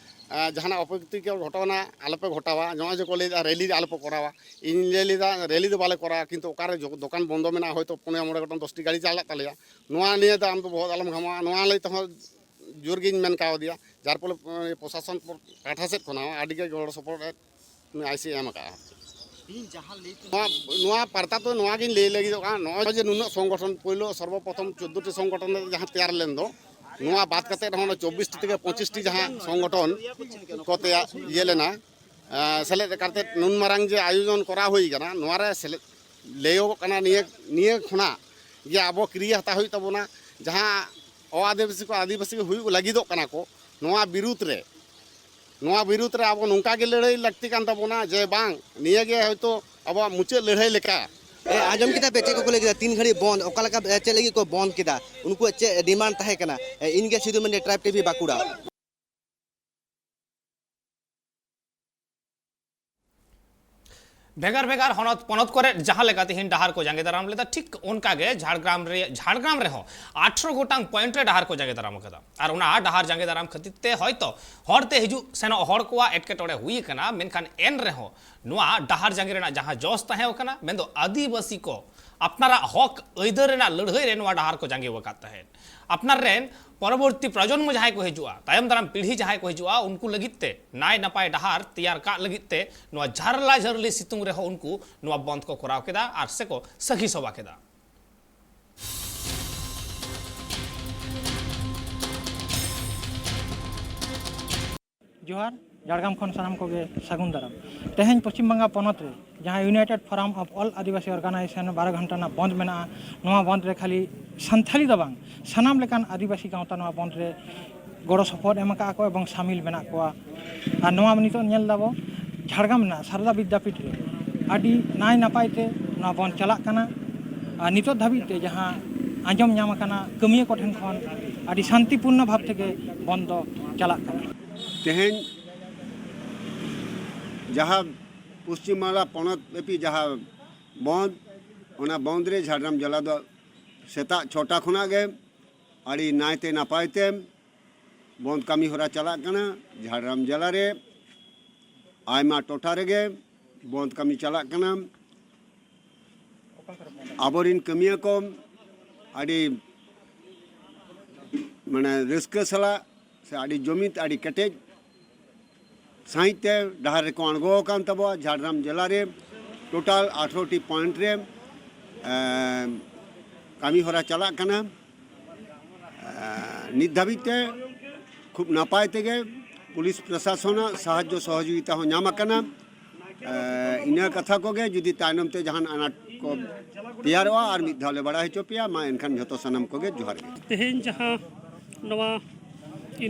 ᱟ, ᱡᱟᱦᱟᱱᱟᱜ ᱚᱯᱨᱤᱛᱤᱠᱚᱨ ᱜᱷᱚᱴᱚᱱᱟ ᱟᱞᱚᱯᱮ ᱜᱷᱚᱴᱟᱣᱟ, ᱱᱚᱜᱼᱚᱭ ᱡᱮ ᱠᱚ ᱞᱟᱹᱭᱫᱟ ᱨᱮᱞᱤ ᱟᱞᱚᱯᱮ ᱠᱚᱨᱟᱣᱟ, ᱤᱧ ᱞᱟᱹᱭ ᱞᱮᱫᱟ ᱨᱮᱞᱤ ᱫᱚ ᱵᱟᱞᱮ ᱠᱚᱨᱟᱣᱟ, ᱠᱤᱱᱛᱩ ᱚᱠᱟᱨᱮ ᱡᱚ-, ᱫᱚᱠᱟᱱ ᱵᱚᱱᱫᱚ ᱢᱮᱱᱟᱜᱼᱟ, ᱦᱚᱭᱛᱳ ᱯᱩᱱᱭᱟ ᱢᱚᱬᱮ ᱜᱚᱴᱟᱝ ᱫᱚᱥᱴᱤ ᱜᱟᱹᱰᱤ ᱪᱟᱞᱟᱜ ᱛᱟᱞᱮᱭᱟ, ᱱᱚᱣᱟ ᱱᱤᱭᱮ ᱫᱚ ᱟᱢ ᱫᱚ ᱵᱚᱦᱚᱜ ᱟᱞᱚᱢ ᱜᱷᱟᱢᱟᱣᱟ, ᱱᱚᱣᱟ ᱞᱟᱹᱭ ᱛᱮᱦᱚᱸ ᱡᱳᱨ ᱜᱤᱧ ᱢᱮᱱ ᱠᱟᱣᱫᱮᱭᱟ, ᱡᱟᱨ ᱯᱷᱚᱞᱮ, ᱮ, ᱯᱨᱚᱥᱟᱥᱚᱱ ᱯᱟᱦᱴᱟ ᱥᱮᱫ ᱠᱷᱚᱱᱟᱜ ᱦᱚᱸ ᱟᱹᱰᱤ ᱜᱮ ᱜᱚᱲᱚ ᱥᱚᱯᱚᱦᱚᱫ ᱮ ᱟᱭᱥᱤ ᱮᱢ ᱟᱠᱟᱫᱼᱟ᱾ ᱛᱮᱦᱮᱧ ᱡᱟᱦᱟᱸ ᱞᱟᱹᱭ ᱛᱮ ᱱᱚᱣᱟ, ᱱᱚᱣᱟ ᱯᱟᱨᱛᱟ ᱫᱚ ᱱᱚᱣᱟ ᱜᱤᱧ ᱞᱟᱹᱭ ᱞᱟᱹᱜᱤᱫᱚᱜ ᱠᱟᱱᱟ, ᱱᱚᱜᱼᱚᱭ ᱡᱮ ᱱᱩᱱᱟᱹᱜ ᱥᱚᱝᱜᱚᱴᱷᱚᱱ, ᱯᱳᱭᱞᱳ ᱥᱚᱨᱵᱚᱯᱨᱚᱛᱷᱚᱢ ᱪᱳᱫᱽᱫᱳ ᱴᱤ ᱥᱚᱝᱜᱚᱴᱷᱚᱱ ᱨᱮ ᱡᱟᱦᱟᱸ ᱛᱮᱭᱟᱨ ᱞᱮᱱ ᱫᱚ, ᱱᱚᱣᱟ ᱵᱟᱫ ᱠᱟᱛᱮᱫ ᱨᱮᱦᱚᱸ ᱚᱱᱟ ᱪᱚᱵᱵᱤᱥ ᱴᱤ ᱛᱷᱮᱠᱮ ᱯᱚᱸᱪᱤᱥ ᱴᱤ ᱡᱟᱦᱟᱸ ᱥᱚᱝᱜᱚᱴᱷᱚᱱ ᱠᱚ ᱛᱮᱭᱟᱨ, ᱤᱭᱟᱹ ᱞᱮᱱᱟ, ᱮᱸ, ᱥᱮᱞᱮᱫ ᱠᱟᱛᱮᱫ ᱱᱩᱱ ᱢᱟᱨᱟᱝ ᱡᱮ ᱟᱭᱳᱡᱚᱱ ᱠᱚᱨᱟᱣ ᱦᱩᱭ ᱠᱟᱱᱟ, ᱱᱚᱣᱟ ᱨᱮ ᱥᱮᱞᱮᱫ ᱞᱟᱹᱭᱚᱜᱚᱜ ᱠᱟᱱᱟ, ᱱᱤᱭᱟᱹ, ᱱᱤᱭᱟᱹ ᱠᱷᱚᱱᱟᱜ ᱜᱮ ᱟᱵᱚ ᱠᱤᱨᱭᱟᱹ ᱦᱟᱛᱟᱣ ᱦᱩᱭᱩᱜ ᱛᱟᱵᱚᱱᱟ᱾ ᱡᱟᱦᱟᱸ ᱚ ᱟᱹᱫᱤᱵᱟᱹᱥᱤ ᱠᱚ ᱟᱹᱫᱤᱵᱟᱹᱥᱤ ᱠᱚ ᱦᱩᱭᱩᱜ ᱞᱟᱹᱜᱤᱫᱚᱜ ᱠᱟᱱᱟ ᱠᱚ, ᱱᱚᱣᱟ ᱵᱤᱨᱩᱫᱽ ᱨᱮ, ᱱᱚᱣᱟ ᱵᱤᱨᱩᱫᱽ ᱨᱮ ᱟᱵᱚ ᱱᱚᱝᱠᱟ ᱜᱮ ᱞᱟᱹᱲᱦᱟᱹᱭ ᱞᱟᱹᱠᱛᱤ ᱠᱟᱱ ᱛᱟᱵᱚᱱᱟ ᱡᱮ ᱵᱟᱝ, ᱱᱤᱭᱟᱹ ᱜᱮ ᱦᱚᱭᱛᱳ ᱟᱵᱚᱣᱟᱜ ᱢᱩᱪᱟᱹᱫ ᱞᱟᱹᱲᱦᱟᱹᱭ ᱞᱮᱠᱟ᱾ ᱮ, ᱟᱸᱡᱚᱢ ᱠᱮᱫᱟ ᱯᱮ ᱪᱮᱫ ᱠᱚᱠᱚ ᱞᱟᱹᱭ ᱠᱮᱫᱟ? ᱛᱤᱱ ᱜᱷᱟᱹᱲᱤᱡ ᱵᱚᱱᱫ, ᱚᱠᱟ ᱞᱮᱠᱟ, ᱮ, ᱪᱮᱫ ᱞᱟᱹᱜᱤᱫ ᱠᱚ ᱵᱚᱱᱫ ᱠᱮᱫᱟ? ᱩᱱᱠᱩᱣᱟᱜ ᱪᱮᱫ ᱰᱤᱢᱟᱱᱰ ᱛᱟᱦᱮᱸ ᱠᱟᱱᱟ? ᱮ, ᱤᱧ ᱜᱮ ᱥᱤᱫᱷᱩ ᱢᱮᱱᱰᱤ, ᱴᱨᱟᱭᱤᱵᱽ ᱴᱤᱵᱷᱤ, ᱵᱟᱸᱠᱩᱲᱟ᱾ ᱵᱷᱮᱜᱟᱨ ᱵᱷᱮᱜᱟᱨ ᱦᱚᱱᱚᱛ ᱯᱚᱱᱚᱛ ᱠᱚᱨᱮ ᱡᱟᱦᱟᱸ ᱞᱮᱠᱟ ᱛᱮᱦᱮᱧ ᱰᱟᱦᱟᱨ ᱠᱚ ᱡᱟᱸᱜᱮ ᱫᱟᱨᱟᱢ ᱞᱮᱫᱟ, ᱴᱷᱤᱠ ᱚᱱᱠᱟ ᱜᱮ ᱡᱷᱟᱲᱜᱨᱟᱢ ᱨᱮ, ᱡᱷᱟᱲᱜᱨᱟᱢ ᱨᱮᱦᱚᱸ ᱟᱴᱷᱨᱚ ᱜᱚᱴᱟᱝ ᱯᱚᱭᱮᱱᱴ ᱨᱮ ᱰᱟᱦᱟᱨ ᱠᱚ ᱡᱟᱸᱜᱮ ᱫᱟᱨᱟᱢ ᱟᱠᱟᱫᱟ᱾ ᱟᱨ ᱚᱱᱟ ᱰᱟᱦᱟᱨ ᱡᱟᱸᱜᱮ ᱫᱟᱨᱟᱢ ᱠᱷᱟᱹᱛᱤᱨ ᱛᱮ ᱦᱚᱭᱛᱚ ᱦᱚᱨᱛᱮ ᱦᱤᱡᱩᱜ ᱥᱮᱱᱚᱜ ᱦᱚᱲ ᱠᱚᱣᱟᱜ ᱮᱴᱠᱮᱴᱚᱬᱮ ᱦᱩᱭ ᱟᱠᱟᱱᱟ, ᱢᱮᱱᱠᱷᱟᱱ ᱮᱱ ᱨᱮᱦᱚᱸ ᱱᱚᱣᱟ ᱰᱟᱦᱟᱨ ᱡᱟᱸᱜᱮ ᱨᱮᱱᱟᱜ ᱡᱟᱦᱟᱸ ᱡᱚᱥ ᱛᱟᱦᱮᱸ ᱠᱟᱱᱟ, ᱢᱮᱱᱫᱚ ᱟᱹᱫᱤᱵᱟᱹᱥᱤ ᱠᱚ ᱟᱯᱱᱟᱨᱟᱜ ᱦᱚᱠ ᱟᱹᱭᱫᱟᱹᱨ ᱨᱮᱱᱟᱜ ᱞᱟᱹᱲᱦᱟᱹᱭ ᱨᱮ ᱱᱚᱣᱟ ᱰᱟᱦᱟᱨ ᱠᱚ ᱡᱟᱸᱜᱮ ᱟᱠᱟᱫ ᱛᱟᱦᱮᱸᱫ᱾ ᱟᱯᱱᱟᱨ ᱨᱮᱱ ᱯᱚᱨᱚᱵᱚᱨᱛᱤ ᱯᱨᱚᱡᱚᱱᱢᱚ ᱡᱟᱦᱟᱸᱭ ᱠᱚ ᱦᱤᱡᱩᱜᱼᱟ, ᱛᱟᱭᱚᱢ ᱫᱟᱨᱟᱢ ᱯᱤᱲᱦᱤ ᱡᱟᱦᱟᱸᱭ ᱠᱚ ᱦᱤᱡᱩᱜᱼᱟ, ᱩᱱᱠᱩ ᱞᱟᱹᱜᱤᱫ ᱛᱮ ᱱᱟᱭ ᱱᱟᱯᱟᱭ ᱰᱟᱦᱟᱨ ᱛᱮᱭᱟᱨ ᱠᱟᱜ ᱞᱟᱹᱜᱤᱫ ᱛᱮ ᱱᱚᱣᱟ ᱡᱷᱟᱨᱞᱟ ᱡᱷᱟᱹᱨᱞᱤ ᱥᱤᱛᱩᱝ ᱨᱮᱦᱚᱸ ᱩᱱᱠᱩ ᱱᱚᱣᱟ ᱵᱚᱱᱫᱷ ᱠᱚ ᱠᱚᱨᱟᱣ ᱠᱮᱫᱟ ᱟᱨ ᱥᱮᱠᱚ ᱥᱟᱹᱠᱷᱤ ᱥᱚᱵᱷᱟ ᱠᱮᱫᱟ᱾ ᱡᱚᱦᱟᱨ, ᱡᱷᱟᱲᱜᱨᱟᱢ ᱠᱷᱚᱱ ᱥᱟᱱᱟᱢ ᱠᱚᱜᱮ ᱥᱟᱹᱜᱩᱱ ᱫᱟᱨᱟᱢ᱾ ᱛᱮᱦᱮᱧ ᱯᱚᱥᱪᱤᱢ ᱵᱟᱝᱜᱟᱞ ᱯᱚᱱᱚᱛ ᱨᱮ ᱡᱟᱦᱟᱸ United Forum of All Adivasi Organisation ᱵᱟᱨᱚ ᱜᱷᱚᱱᱴᱟ ᱨᱮᱱᱟᱜ ᱵᱚᱱᱫᱷ ᱢᱮᱱᱟᱜᱼᱟ, ᱱᱚᱣᱟ ᱵᱚᱱᱫᱷ ᱨᱮ ᱠᱷᱟᱹᱞᱤ ᱥᱟᱱᱛᱷᱟᱞᱤ ᱫᱚ ᱵᱟᱝ, ᱥᱟᱱᱟᱢ ᱞᱮᱠᱟᱱ ᱟᱹᱫᱤᱵᱟᱹᱥᱤ ᱜᱟᱶᱛᱟ ᱱᱚᱣᱟ ᱵᱚᱱᱫᱷ ᱨᱮ ᱜᱚᱲᱚ ᱥᱚᱯᱚᱦᱚᱫ ᱮᱢ ᱟᱠᱟᱫ ᱠᱚ ᱮᱵᱚᱝ ᱥᱟᱢᱤᱞ ᱢᱮᱱᱟᱜ ᱠᱚᱣᱟ᱾ ᱟᱨ ᱱᱚᱣᱟ ᱱᱤᱛᱚᱜ ᱧᱮᱞ ᱫᱟᱵᱚ ᱡᱷᱟᱲᱜᱨᱟᱢ ᱨᱮᱱᱟᱜ ᱥᱟᱨᱚᱫᱟ ᱵᱤᱫᱽᱫᱟᱯᱤᱴ ᱨᱮ ᱟᱹᱰᱤ ᱱᱟᱭ ᱱᱟᱯᱟᱭ ᱛᱮ ᱱᱚᱣᱟ ᱵᱚᱱᱫᱷ ᱪᱟᱞᱟᱜ ᱠᱟᱱᱟ᱾ ᱟᱨ ᱱᱤᱛᱚᱜ ᱫᱷᱟᱹᱵᱤᱡ ᱛᱮ ᱡᱟᱦᱟᱸ ᱟᱸᱡᱚᱢ ᱧᱟᱢ ᱟᱠᱟᱱᱟ, ᱠᱟᱹᱢᱤᱭᱟᱹ ᱠᱚᱴᱷᱮᱱ ᱠᱷᱚᱱ ᱟᱹᱰᱤ ᱥᱟᱱᱛᱤᱯᱩᱨᱱᱚ ᱵᱷᱟᱵᱽ ᱛᱮᱜᱮ ᱵᱚᱱᱫᱷ ᱫᱚ ᱪᱟᱞᱟᱜ ᱠᱟᱱᱟ᱾ ᱛᱮᱦᱮᱧ ᱡᱟᱦᱟᱸ ᱯᱚᱥᱪᱤᱢ ᱵᱟᱝᱞᱟ ᱯᱚᱱᱚᱛ ᱵᱮᱯᱤ ᱡᱟᱦᱟᱸ ᱵᱚᱱᱫᱷ, ᱚᱱᱟ ᱵᱚᱱᱫᱷ ᱨᱮ ᱡᱷᱟᱲᱜᱨᱟᱢ ᱡᱮᱞᱟ ᱫᱚ ᱥᱮᱛᱟᱜ ᱪᱷᱚᱴᱟ ᱠᱷᱚᱱᱟᱜ ᱜᱮ ᱟᱹᱰᱤ ᱱᱟᱭᱛᱮ ᱱᱟᱯᱟᱭ ᱛᱮ ᱵᱚᱱᱫᱷ ᱠᱟᱹᱢᱤ ᱦᱚᱨᱟ ᱪᱟᱞᱟᱜ ᱠᱟᱱᱟ᱾ ᱡᱷᱟᱲᱜᱨᱟᱢ ᱡᱮᱞᱟ ᱨᱮ ᱟᱭᱢᱟ ᱴᱚᱴᱷᱟ ᱨᱮᱜᱮ ᱵᱚᱱᱫᱷ ᱠᱟᱹᱢᱤ ᱪᱟᱞᱟᱜ ᱠᱟᱱᱟ᱾ ᱟᱵᱚᱨᱤᱱ ᱠᱟᱹᱢᱤᱭᱟᱹ ᱠᱚ ᱟᱹᱰᱤ ᱢᱟᱱᱮ ᱨᱟᱹᱥᱠᱟᱹ ᱥᱟᱞᱟᱜ ᱥᱮ ᱟᱹᱰᱤ ᱡᱚᱢᱤᱫ, ᱟᱹᱰᱤ ᱠᱮᱴᱮᱡ ᱥᱟᱺᱦᱤᱡ ᱛᱮ ᱰᱟᱦᱟᱨ ᱨᱮᱠᱚ ᱟᱬᱜᱚ ᱟᱠᱟᱱ ᱛᱟᱵᱚᱣᱟ᱾ ᱡᱷᱟᱲᱜᱨᱟᱢ ᱡᱮᱞᱟ ᱨᱮ ᱴᱳᱴᱟᱞ ᱟᱴᱷᱨᱚ ᱴᱤ ᱯᱚᱭᱮᱱᱴ ᱨᱮ, ᱮᱸ, ᱠᱟᱹᱢᱤ ᱦᱚᱨᱟ ᱪᱟᱞᱟᱜ ᱠᱟᱱᱟ᱾ ᱮᱸ, ᱱᱤᱛ ᱫᱷᱟᱹᱵᱤᱡ ᱛᱮ ᱠᱷᱩᱵ ᱱᱟᱯᱟᱭ ᱛᱮᱜᱮ ᱯᱩᱞᱤᱥ ᱯᱨᱚᱥᱟᱥᱚᱱᱟᱜ ᱥᱟᱦᱟᱡᱽᱡᱚ ᱥᱚᱦᱚᱡᱳᱜᱤᱛᱟ ᱦᱚᱸ ᱧᱟᱢ ᱟᱠᱟᱱᱟ᱾ ᱮᱸ, ᱤᱱᱟᱹ ᱠᱟᱛᱷᱟ ᱠᱚᱜᱮ, ᱡᱩᱫᱤ ᱛᱟᱭᱱᱚᱢ ᱛᱮ ᱡᱟᱦᱟᱱ ᱟᱱᱟᱴ ᱠᱚ ᱛᱮᱭᱟᱨᱚᱜᱼᱟ, ᱟᱨ ᱢᱤᱫ ᱫᱷᱟᱣ ᱞᱮ ᱵᱟᱲᱟᱭ ᱦᱚᱪᱚ ᱯᱮᱭᱟ᱾ ᱢᱟ ᱮᱱᱠᱷᱟᱱ ᱡᱷᱚᱛᱚ ᱥᱟᱱᱟᱢ ᱠᱚᱜᱮ ᱡᱚᱦᱟᱨ ᱜᱮ᱾ ᱛᱮᱦᱮᱧ ᱡᱟᱦᱟᱸ ᱱᱚᱣᱟ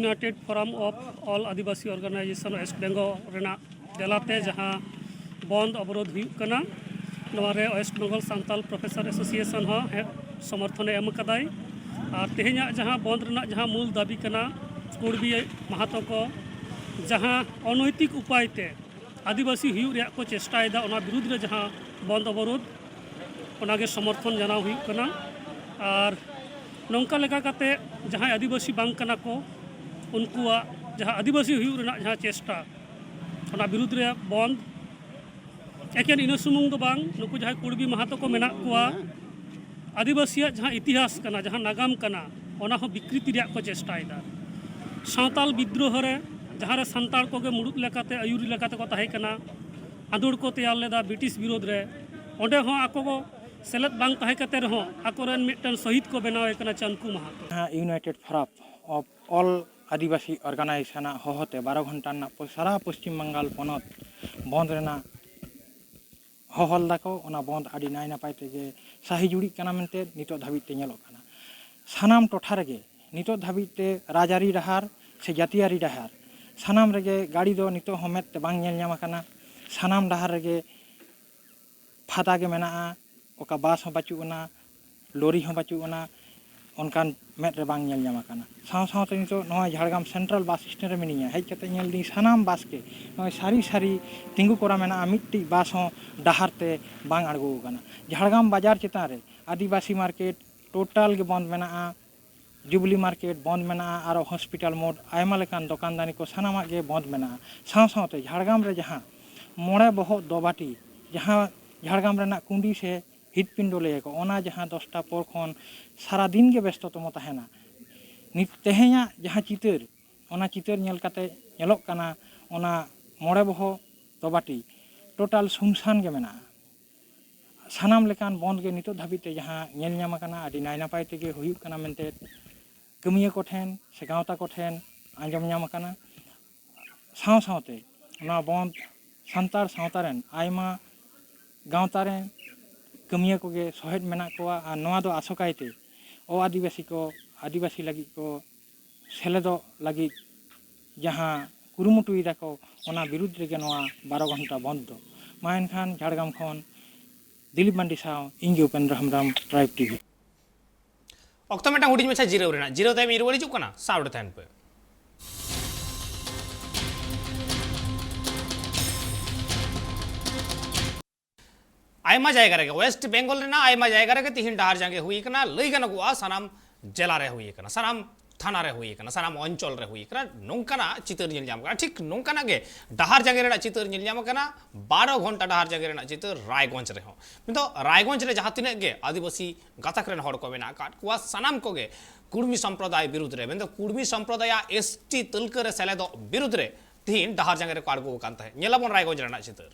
United Forum of All Adivasi Organization West Bengal ᱨᱮᱱᱟᱜ ᱛᱮᱞᱟᱛᱮ ᱡᱟᱦᱟᱸ ᱵᱚᱱᱫ ᱚᱵᱚᱨᱳᱫᱷ ᱦᱩᱭᱩᱜ ᱠᱟᱱᱟ, ᱱᱚᱣᱟ ᱨᱮ West Bengal Santal Professor Association ᱦᱚᱸ ᱦᱮ-, ᱥᱚᱢᱚᱨᱛᱷᱚᱱᱮ ᱮᱢ ᱟᱠᱟᱫᱟᱭ᱾ ᱟᱨ ᱛᱮᱦᱮᱧᱟᱜ ᱡᱟᱦᱟᱸ ᱵᱚᱱᱫ ᱨᱮᱱᱟᱜ ᱡᱟᱦᱟᱸ ᱢᱩᱞ ᱫᱟᱹᱵᱤ ᱠᱟᱱᱟ, ᱠᱩᱲᱵᱤ ᱢᱟᱦᱟᱛᱚ ᱠᱚ ᱡᱟᱦᱟᱸ ᱚᱱᱚᱭᱛᱤᱠ ᱩᱯᱟᱭ ᱛᱮ ᱟᱹᱫᱤᱵᱟᱹᱥᱤ ᱦᱩᱭᱩᱜ ᱨᱮᱭᱟᱜ ᱠᱚ ᱪᱮᱥᱴᱟᱭᱮᱫᱟ, ᱚᱱᱟ ᱵᱤᱨᱩᱫᱽ ᱨᱮ ᱡᱟᱦᱟᱸ ᱵᱚᱱᱫ ᱚᱵᱚᱨᱳᱫᱷ, ᱚᱱᱟᱜᱮ ᱥᱚᱢᱚᱨᱛᱷᱚᱱ ᱡᱟᱱᱟᱣ ᱦᱩᱭᱩᱜ ᱠᱟᱱᱟ᱾ ᱟᱨ ᱱᱚᱝᱠᱟ ᱞᱮᱠᱟ ᱠᱟᱛᱮ ᱡᱟᱦᱟᱸᱭ ᱟᱹᱫᱤᱵᱟᱹᱥᱤ ᱵᱟᱝ ᱠᱟᱱᱟ ᱠᱚ, ᱩᱱᱠᱩᱣᱟᱜ ᱡᱟᱦᱟᱸ ᱟᱹᱫᱤᱵᱟᱹᱥᱤ ᱦᱩᱭᱩᱜ ᱨᱮᱱᱟᱜ ᱡᱟᱦᱟᱸ ᱪᱮᱥᱴᱟ, ᱚᱱᱟ ᱵᱤᱨᱩᱫᱽ ᱨᱮ ᱵᱚᱱᱫ᱾ ᱮᱠᱮᱱ ᱤᱱᱟᱹ ᱥᱩᱢᱩᱝ ᱫᱚ ᱵᱟᱝ, ᱱᱩᱠᱩ ᱡᱟᱦᱟᱸᱭ ᱠᱩᱲᱵᱤ ᱢᱟᱦᱟᱛᱚ ᱠᱚ ᱢᱮᱱᱟᱜ ᱠᱚᱣᱟ, ᱟᱹᱫᱤᱵᱟᱹᱥᱤᱭᱟᱜ ᱡᱟᱦᱟᱸ ᱤᱛᱤᱦᱟᱥ ᱠᱟᱱᱟ, ᱡᱟᱦᱟᱸ ᱱᱟᱜᱟᱢ ᱠᱟᱱᱟ, ᱚᱱᱟ ᱦᱚᱸ ᱵᱤᱠᱨᱤᱛᱤ ᱨᱮᱭᱟᱜ ᱠᱚ ᱪᱮᱥᱴᱟᱭᱮᱫᱟ᱾ ᱥᱟᱶᱛᱟᱞ ᱵᱤᱫᱽᱨᱳᱦᱚ ᱨᱮ ᱡᱟᱦᱟᱸ ᱨᱮ ᱥᱟᱱᱛᱟᱲ ᱠᱚᱜᱮ ᱢᱩᱲᱩᱫ ᱞᱮᱠᱟᱛᱮ, ᱟᱹᱭᱩᱨᱤ ᱞᱮᱠᱟᱛᱮ ᱠᱚ ᱛᱟᱦᱮᱸ ᱠᱟᱱᱟ, ᱟᱸᱫᱳᱲ ᱠᱚ ᱛᱮᱭᱟᱨ ᱞᱮᱫᱟ ᱵᱨᱤᱴᱤᱥ ᱵᱤᱨᱳᱫᱷ ᱨᱮ᱾ ᱚᱸᱰᱮ ᱦᱚᱸ ᱟᱠᱚ ᱠᱚ ᱥᱮᱞᱮᱫ ᱵᱟᱝ ᱛᱟᱦᱮᱸ ᱠᱟᱛᱮ ᱨᱮᱦᱚᱸ ᱟᱠᱚᱨᱮᱱ ᱢᱤᱫᱴᱮᱱ ᱥᱚᱦᱤᱫ ᱠᱚ ᱵᱮᱱᱟᱣᱮ ᱠᱟᱱᱟ, ᱪᱟᱱᱠᱩ ᱢᱟᱦᱟᱛᱚ᱾ ᱡᱟᱦᱟᱸ United Forum of All Adivasi Organization ᱟᱜ ᱦᱚᱦᱚᱛᱮ ᱵᱟᱨᱚ ᱜᱷᱚᱱᱴᱟ ᱨᱮᱱᱟᱜ ᱯᱚ-, ᱥᱟᱨᱟ ᱯᱚᱥᱪᱤᱢ ᱵᱟᱝᱜᱟᱞ ᱯᱚᱱᱚᱛ ᱵᱚᱱᱫ ᱨᱮᱱᱟᱜ ᱦᱚᱦᱚ ᱞᱮᱫᱟ ᱠᱚ, ᱚᱱᱟ ᱵᱚᱱᱫ ᱟᱹᱰᱤ ᱱᱟᱭ ᱱᱟᱯᱟᱭ ᱛᱮᱜᱮ ᱥᱟᱹᱦᱤ ᱡᱩᱲᱤᱜ ᱠᱟᱱᱟ ᱢᱮᱱᱛᱮ ᱱᱤᱛᱚᱜ ᱫᱷᱟᱹᱵᱤᱡ ᱛᱮ ᱧᱮᱞᱚᱜ ᱠᱟᱱᱟ᱾ ᱥᱟᱱᱟᱢ ᱴᱚᱴᱷᱟ ᱨᱮᱜᱮ ᱱᱤᱛᱚᱜ ᱫᱷᱟᱹᱵᱤᱡ ᱛᱮ ᱨᱟᱡᱽᱟᱹᱨᱤ ᱰᱟᱦᱟᱨ ᱥᱮ ᱡᱟᱹᱛᱤᱭᱟᱹᱨᱤ ᱰᱟᱦᱟᱨ, ᱥᱟᱱᱟᱢ ᱨᱮᱜᱮ ᱜᱟᱹᱰᱤ ᱫᱚ ᱱᱤᱛᱚᱜ ᱦᱚᱸ ᱢᱮᱫ ᱛᱮ ᱵᱟᱝ ᱧᱮᱞ ᱧᱟᱢ ᱟᱠᱟᱱᱟ᱾ ᱥᱟᱱᱟᱢ ᱰᱟᱦᱟᱨ ᱨᱮᱜᱮ ᱯᱷᱟᱫᱟ ᱜᱮ ᱢᱮᱱᱟᱜᱼᱟ, ᱚᱠᱟ ᱵᱟᱥ ᱦᱚᱸ ᱵᱟᱹᱪᱩᱜ ᱟᱱᱟ, ᱞᱚᱨᱤ ᱦᱚᱸ ᱵᱟᱹᱪᱩᱜ ᱟᱱᱟ, ᱚᱱᱠᱟᱱ ᱢᱮᱫ ᱨᱮ ᱵᱟᱝ ᱧᱮᱞ ᱧᱟᱢ ᱟᱠᱟᱱᱟ᱾ ᱥᱟᱶ ᱥᱟᱶᱛᱮ ᱱᱤᱛᱚᱜ ᱱᱚᱣᱟ ᱡᱷᱟᱲᱜᱨᱟᱢ ᱥᱮᱱᱴᱨᱟᱞ ᱵᱟᱥ ᱥᱴᱮᱱᱰ ᱨᱮ ᱢᱤᱱᱟᱹᱧᱟ, ᱦᱮᱡ ᱠᱟᱛᱮ ᱧᱮᱞ ᱫᱟᱹᱧ ᱥᱟᱱᱟᱢ ᱵᱟᱥ ᱜᱮ ᱱᱚᱜᱼᱚᱭ ᱥᱟᱹᱨᱤ ᱥᱟᱹᱨᱤ ᱛᱤᱸᱜᱩ ᱠᱚᱨᱟ ᱢᱮᱱᱟᱜᱼᱟ, ᱢᱤᱫᱴᱤᱡ ᱵᱟᱥ ᱦᱚᱸ ᱰᱟᱦᱟᱨ ᱛᱮ ᱵᱟᱝ ᱟᱬᱜᱚ ᱟᱠᱟᱱᱟ᱾ ᱡᱷᱟᱲᱜᱨᱟᱢ ᱵᱟᱡᱟᱨ ᱪᱮᱛᱟᱱ ᱨᱮ ᱟᱹᱫᱤᱵᱟᱹᱥᱤ ᱢᱟᱨᱠᱮᱴ ᱴᱳᱴᱟᱞ ᱜᱮ ᱵᱚᱱᱫ ᱢᱮᱱᱟᱜᱼᱟ, ᱡᱩᱵᱽᱞᱤ ᱢᱟᱨᱠᱮᱴ ᱵᱚᱱᱫ ᱢᱮᱱᱟᱜᱼᱟ, ᱟᱨᱚ ᱦᱚᱥᱯᱤᱴᱟᱞ ᱢᱳᱲ ᱟᱭᱢᱟ ᱞᱮᱠᱟᱱ ᱫᱚᱠᱟᱱ ᱫᱟᱹᱱᱤ ᱠᱚ ᱥᱟᱱᱟᱢᱟᱜ ᱜᱮ ᱵᱚᱱᱫ ᱢᱮᱱᱟᱜᱼᱟ᱾ ᱥᱟᱶ ᱥᱟᱶᱛᱮ ᱡᱷᱟᱲᱜᱨᱟᱢ ᱨᱮ ᱡᱟᱦᱟᱸ ᱢᱚᱬᱮ ᱵᱚᱦᱚᱜ ᱫᱚᱵᱟᱴᱤ, ᱡᱟᱦᱟᱸ ᱡᱷᱟᱲᱜᱨᱟᱢ ᱨᱮᱱᱟᱜ ᱠᱩᱸᱰᱤ ᱥᱮ ᱦᱤᱛᱯᱤᱸᱰᱚ ᱞᱟᱹᱭᱟᱠᱚ, ᱚᱱᱟ ᱡᱟᱦᱟᱸ ᱫᱚᱥᱴᱟ ᱯᱚᱨ ᱠᱷᱚᱱ ᱥᱟᱨᱟᱫᱤᱱ ᱜᱮ ᱵᱮᱥᱛᱚᱛᱚᱢᱚ ᱛᱟᱦᱮᱱᱟ᱾ ᱱᱤᱛ ᱛᱮᱦᱮᱧᱟᱜ ᱡᱟᱦᱟᱸ ᱪᱤᱛᱟᱹᱨ, ᱚᱱᱟ ᱪᱤᱛᱟᱹᱨ ᱧᱮᱞ ᱠᱟᱛᱮ ᱧᱮᱞᱚᱜ ᱠᱟᱱᱟ, ᱚᱱᱟ ᱢᱚᱬᱮ ᱵᱚᱦᱚᱜ ᱛᱚᱵᱟᱴᱤ ᱴᱳᱴᱟᱞ ᱥᱩᱱᱥᱟᱱ ᱜᱮ ᱢᱮᱱᱟᱜᱼᱟ᱾ ᱥᱟᱱᱟᱢ ᱞᱮᱠᱟᱱ ᱵᱚᱱᱫᱷ ᱜᱮ ᱱᱤᱛᱚᱜ ᱫᱷᱟᱹᱵᱤᱡ ᱛᱮ ᱡᱟᱦᱟᱸ ᱧᱮᱞ ᱧᱟᱢ ᱟᱠᱟᱱᱟ, ᱟᱹᱰᱤ ᱱᱟᱭ ᱱᱟᱯᱟᱭ ᱛᱮᱜᱮ ᱦᱩᱭᱩᱜ ᱠᱟᱱᱟ ᱢᱮᱱᱛᱮ ᱠᱟᱹᱢᱤᱭᱟᱹ ᱠᱚᱴᱷᱮᱱ ᱥᱮ ᱜᱟᱶᱛᱟ ᱠᱚᱴᱷᱮᱱ ᱟᱸᱡᱚᱢ ᱧᱟᱢ ᱟᱠᱟᱱᱟ᱾ ᱥᱟᱶ ᱥᱟᱶᱛᱮ ᱱᱚᱣᱟ ᱵᱚᱱᱫᱷ ᱥᱟᱱᱛᱟᱲ ᱥᱟᱶᱛᱟ ᱨᱮᱱ ᱟᱭᱢᱟ ᱜᱟᱶᱛᱟ ᱨᱮᱱ ᱠᱟᱹᱢᱤᱭᱟᱹ ᱠᱚᱜᱮ ᱥᱚᱦᱮᱫ ᱢᱮᱱᱟᱜ ᱠᱚᱣᱟ᱾ ᱟᱨ ᱱᱚᱣᱟ ᱫᱚ ᱟᱥᱚᱠᱟᱭᱛᱮ ᱚ ᱟᱹᱫᱤᱵᱟᱹᱥᱤ ᱠᱚ, ᱟᱹᱫᱤᱵᱟᱹᱥᱤ ᱞᱟᱹᱜᱤᱫ ᱠᱚ ᱥᱮᱞᱮᱫᱚᱜ ᱞᱟᱹᱜᱤᱫ ᱡᱟᱦᱟᱸ ᱠᱩᱨᱩᱢᱩᱴᱩᱭ ᱫᱟᱠᱚ, ᱚᱱᱟ ᱵᱤᱨᱩᱫᱽ ᱨᱮᱜᱮ ᱱᱚᱣᱟ ᱵᱟᱨᱚ ᱜᱷᱚᱱᱴᱟ ᱵᱚᱱᱫᱷ ᱫᱚ᱾ ᱢᱟ ᱮᱱᱠᱷᱟᱱ ᱡᱷᱟᱲᱜᱨᱟᱢ ᱠᱷᱚᱱ ᱫᱤᱞᱤᱯ ᱢᱟᱱᱰᱤ ᱥᱟᱶ ᱤᱧ ᱜᱮ ᱩᱯᱮᱱᱫᱨᱚ ᱦᱮᱢᱵᱨᱚᱢ, ᱴᱨᱟᱭᱤᱵᱽ ᱴᱤᱵᱷᱤ᱾ ᱚᱠᱛᱚ ᱢᱤᱫᱴᱟᱝ ᱦᱩᱰᱤᱧ ᱢᱟᱪᱷᱟ ᱡᱤᱨᱟᱹᱣ ᱨᱮᱱᱟᱜ, ᱡᱤᱨᱟᱹᱣ ᱛᱟᱭᱚᱢ ᱤᱧ ᱨᱩᱣᱟᱹᱲ ᱦᱤᱡᱩᱜ ᱠᱟᱱᱟ, ᱥᱟᱶᱨᱮ ᱛᱟᱦᱮᱱ ᱯᱮ᱾ ᱟᱭᱢᱟ ᱡᱟᱭᱜᱟ ᱨᱮᱜᱮ, ᱳᱭᱮᱥᱴ ᱵᱮᱝᱜᱚᱞ ᱨᱮᱱᱟᱜ ᱟᱭᱢᱟ ᱡᱟᱭᱜᱟ ᱨᱮᱜᱮ ᱛᱤᱦᱤᱧ ᱰᱟᱦᱟᱨ ᱡᱟᱸᱜᱮ ᱦᱩᱭ ᱟᱠᱟᱱᱟ᱾ ᱞᱟᱹᱭ ᱜᱟᱱᱚᱜᱚᱜᱼᱟ, ᱥᱟᱱᱟᱢ ᱡᱮᱞᱟ ᱨᱮ ᱦᱩᱭ ᱟᱠᱟᱱᱟ, ᱥᱟᱱᱟᱢ ᱛᱷᱟᱱᱟ ᱨᱮ ᱦᱩᱭ ᱟᱠᱟᱱᱟ, ᱥᱟᱱᱟᱢ ᱚᱧᱪᱚᱞ ᱨᱮ ᱦᱩᱭ ᱟᱠᱟᱱᱟ᱾ ᱱᱚᱝᱠᱟᱱᱟᱜ ᱪᱤᱛᱟᱹᱨ ᱧᱮᱞ ᱧᱟᱢ ᱟᱠᱟᱱᱟ᱾ ᱴᱷᱤᱠ ᱱᱚᱝᱠᱟᱱᱟᱜ ᱜᱮ ᱰᱟᱦᱟᱨ ᱡᱟᱸᱜᱮ ᱨᱮᱱᱟᱜ ᱪᱤᱛᱟᱹᱨ ᱧᱮᱞ ᱧᱟᱢ ᱟᱠᱟᱱᱟ, ᱵᱟᱨᱚ ᱜᱷᱚᱱᱴᱟ ᱰᱟᱦᱟᱨ ᱡᱟᱸᱜᱮ ᱨᱮᱱᱟᱜ ᱪᱤᱛᱟᱹᱨ ᱨᱟᱭᱜᱚᱸᱡᱽ ᱨᱮᱦᱚᱸ᱾ ᱢᱮᱱᱫᱚ ᱨᱟᱭᱜᱚᱸᱡᱽ ᱨᱮ ᱡᱟᱦᱟᱸ ᱛᱤᱱᱟᱹᱜ ᱜᱮ ᱟᱹᱫᱤᱵᱟᱹᱥᱤ ᱜᱟᱛᱟᱠ ᱨᱮᱱ ᱦᱚᱲ ᱠᱚ ᱢᱮᱱᱟᱜ ᱟᱠᱟᱫ ᱠᱚᱣᱟ, ᱥᱟᱱᱟᱢ ᱠᱚᱜᱮ ᱠᱩᱲᱢᱤ ᱥᱚᱢᱯᱨᱚᱫᱟᱭ ᱵᱤᱨᱩᱫᱽ ᱨᱮ, ᱢᱮᱱᱫᱚ ᱠᱩᱲᱢᱤ ᱥᱚᱢᱯᱨᱚᱫᱟᱭᱟᱜ ᱮᱥᱴᱤ ᱛᱟᱹᱞᱠᱟᱹ ᱨᱮ ᱥᱮᱞᱮᱫᱚᱜ ᱵᱤᱨᱩᱫᱽ ᱨᱮ ᱛᱤᱦᱤᱧ ᱰᱟᱦᱟᱨ ᱡᱟᱸᱜᱮ ᱨᱮᱠᱚ ᱟᱬᱜᱚ ᱟᱠᱟᱱ ᱛᱟᱦᱮᱸᱫ᱾ ᱧᱮᱞᱟᱵᱚᱱ ᱨᱟᱭᱜᱚᱸᱡᱽ ᱨᱮᱱᱟᱜ ᱪᱤᱛᱟᱹᱨ᱾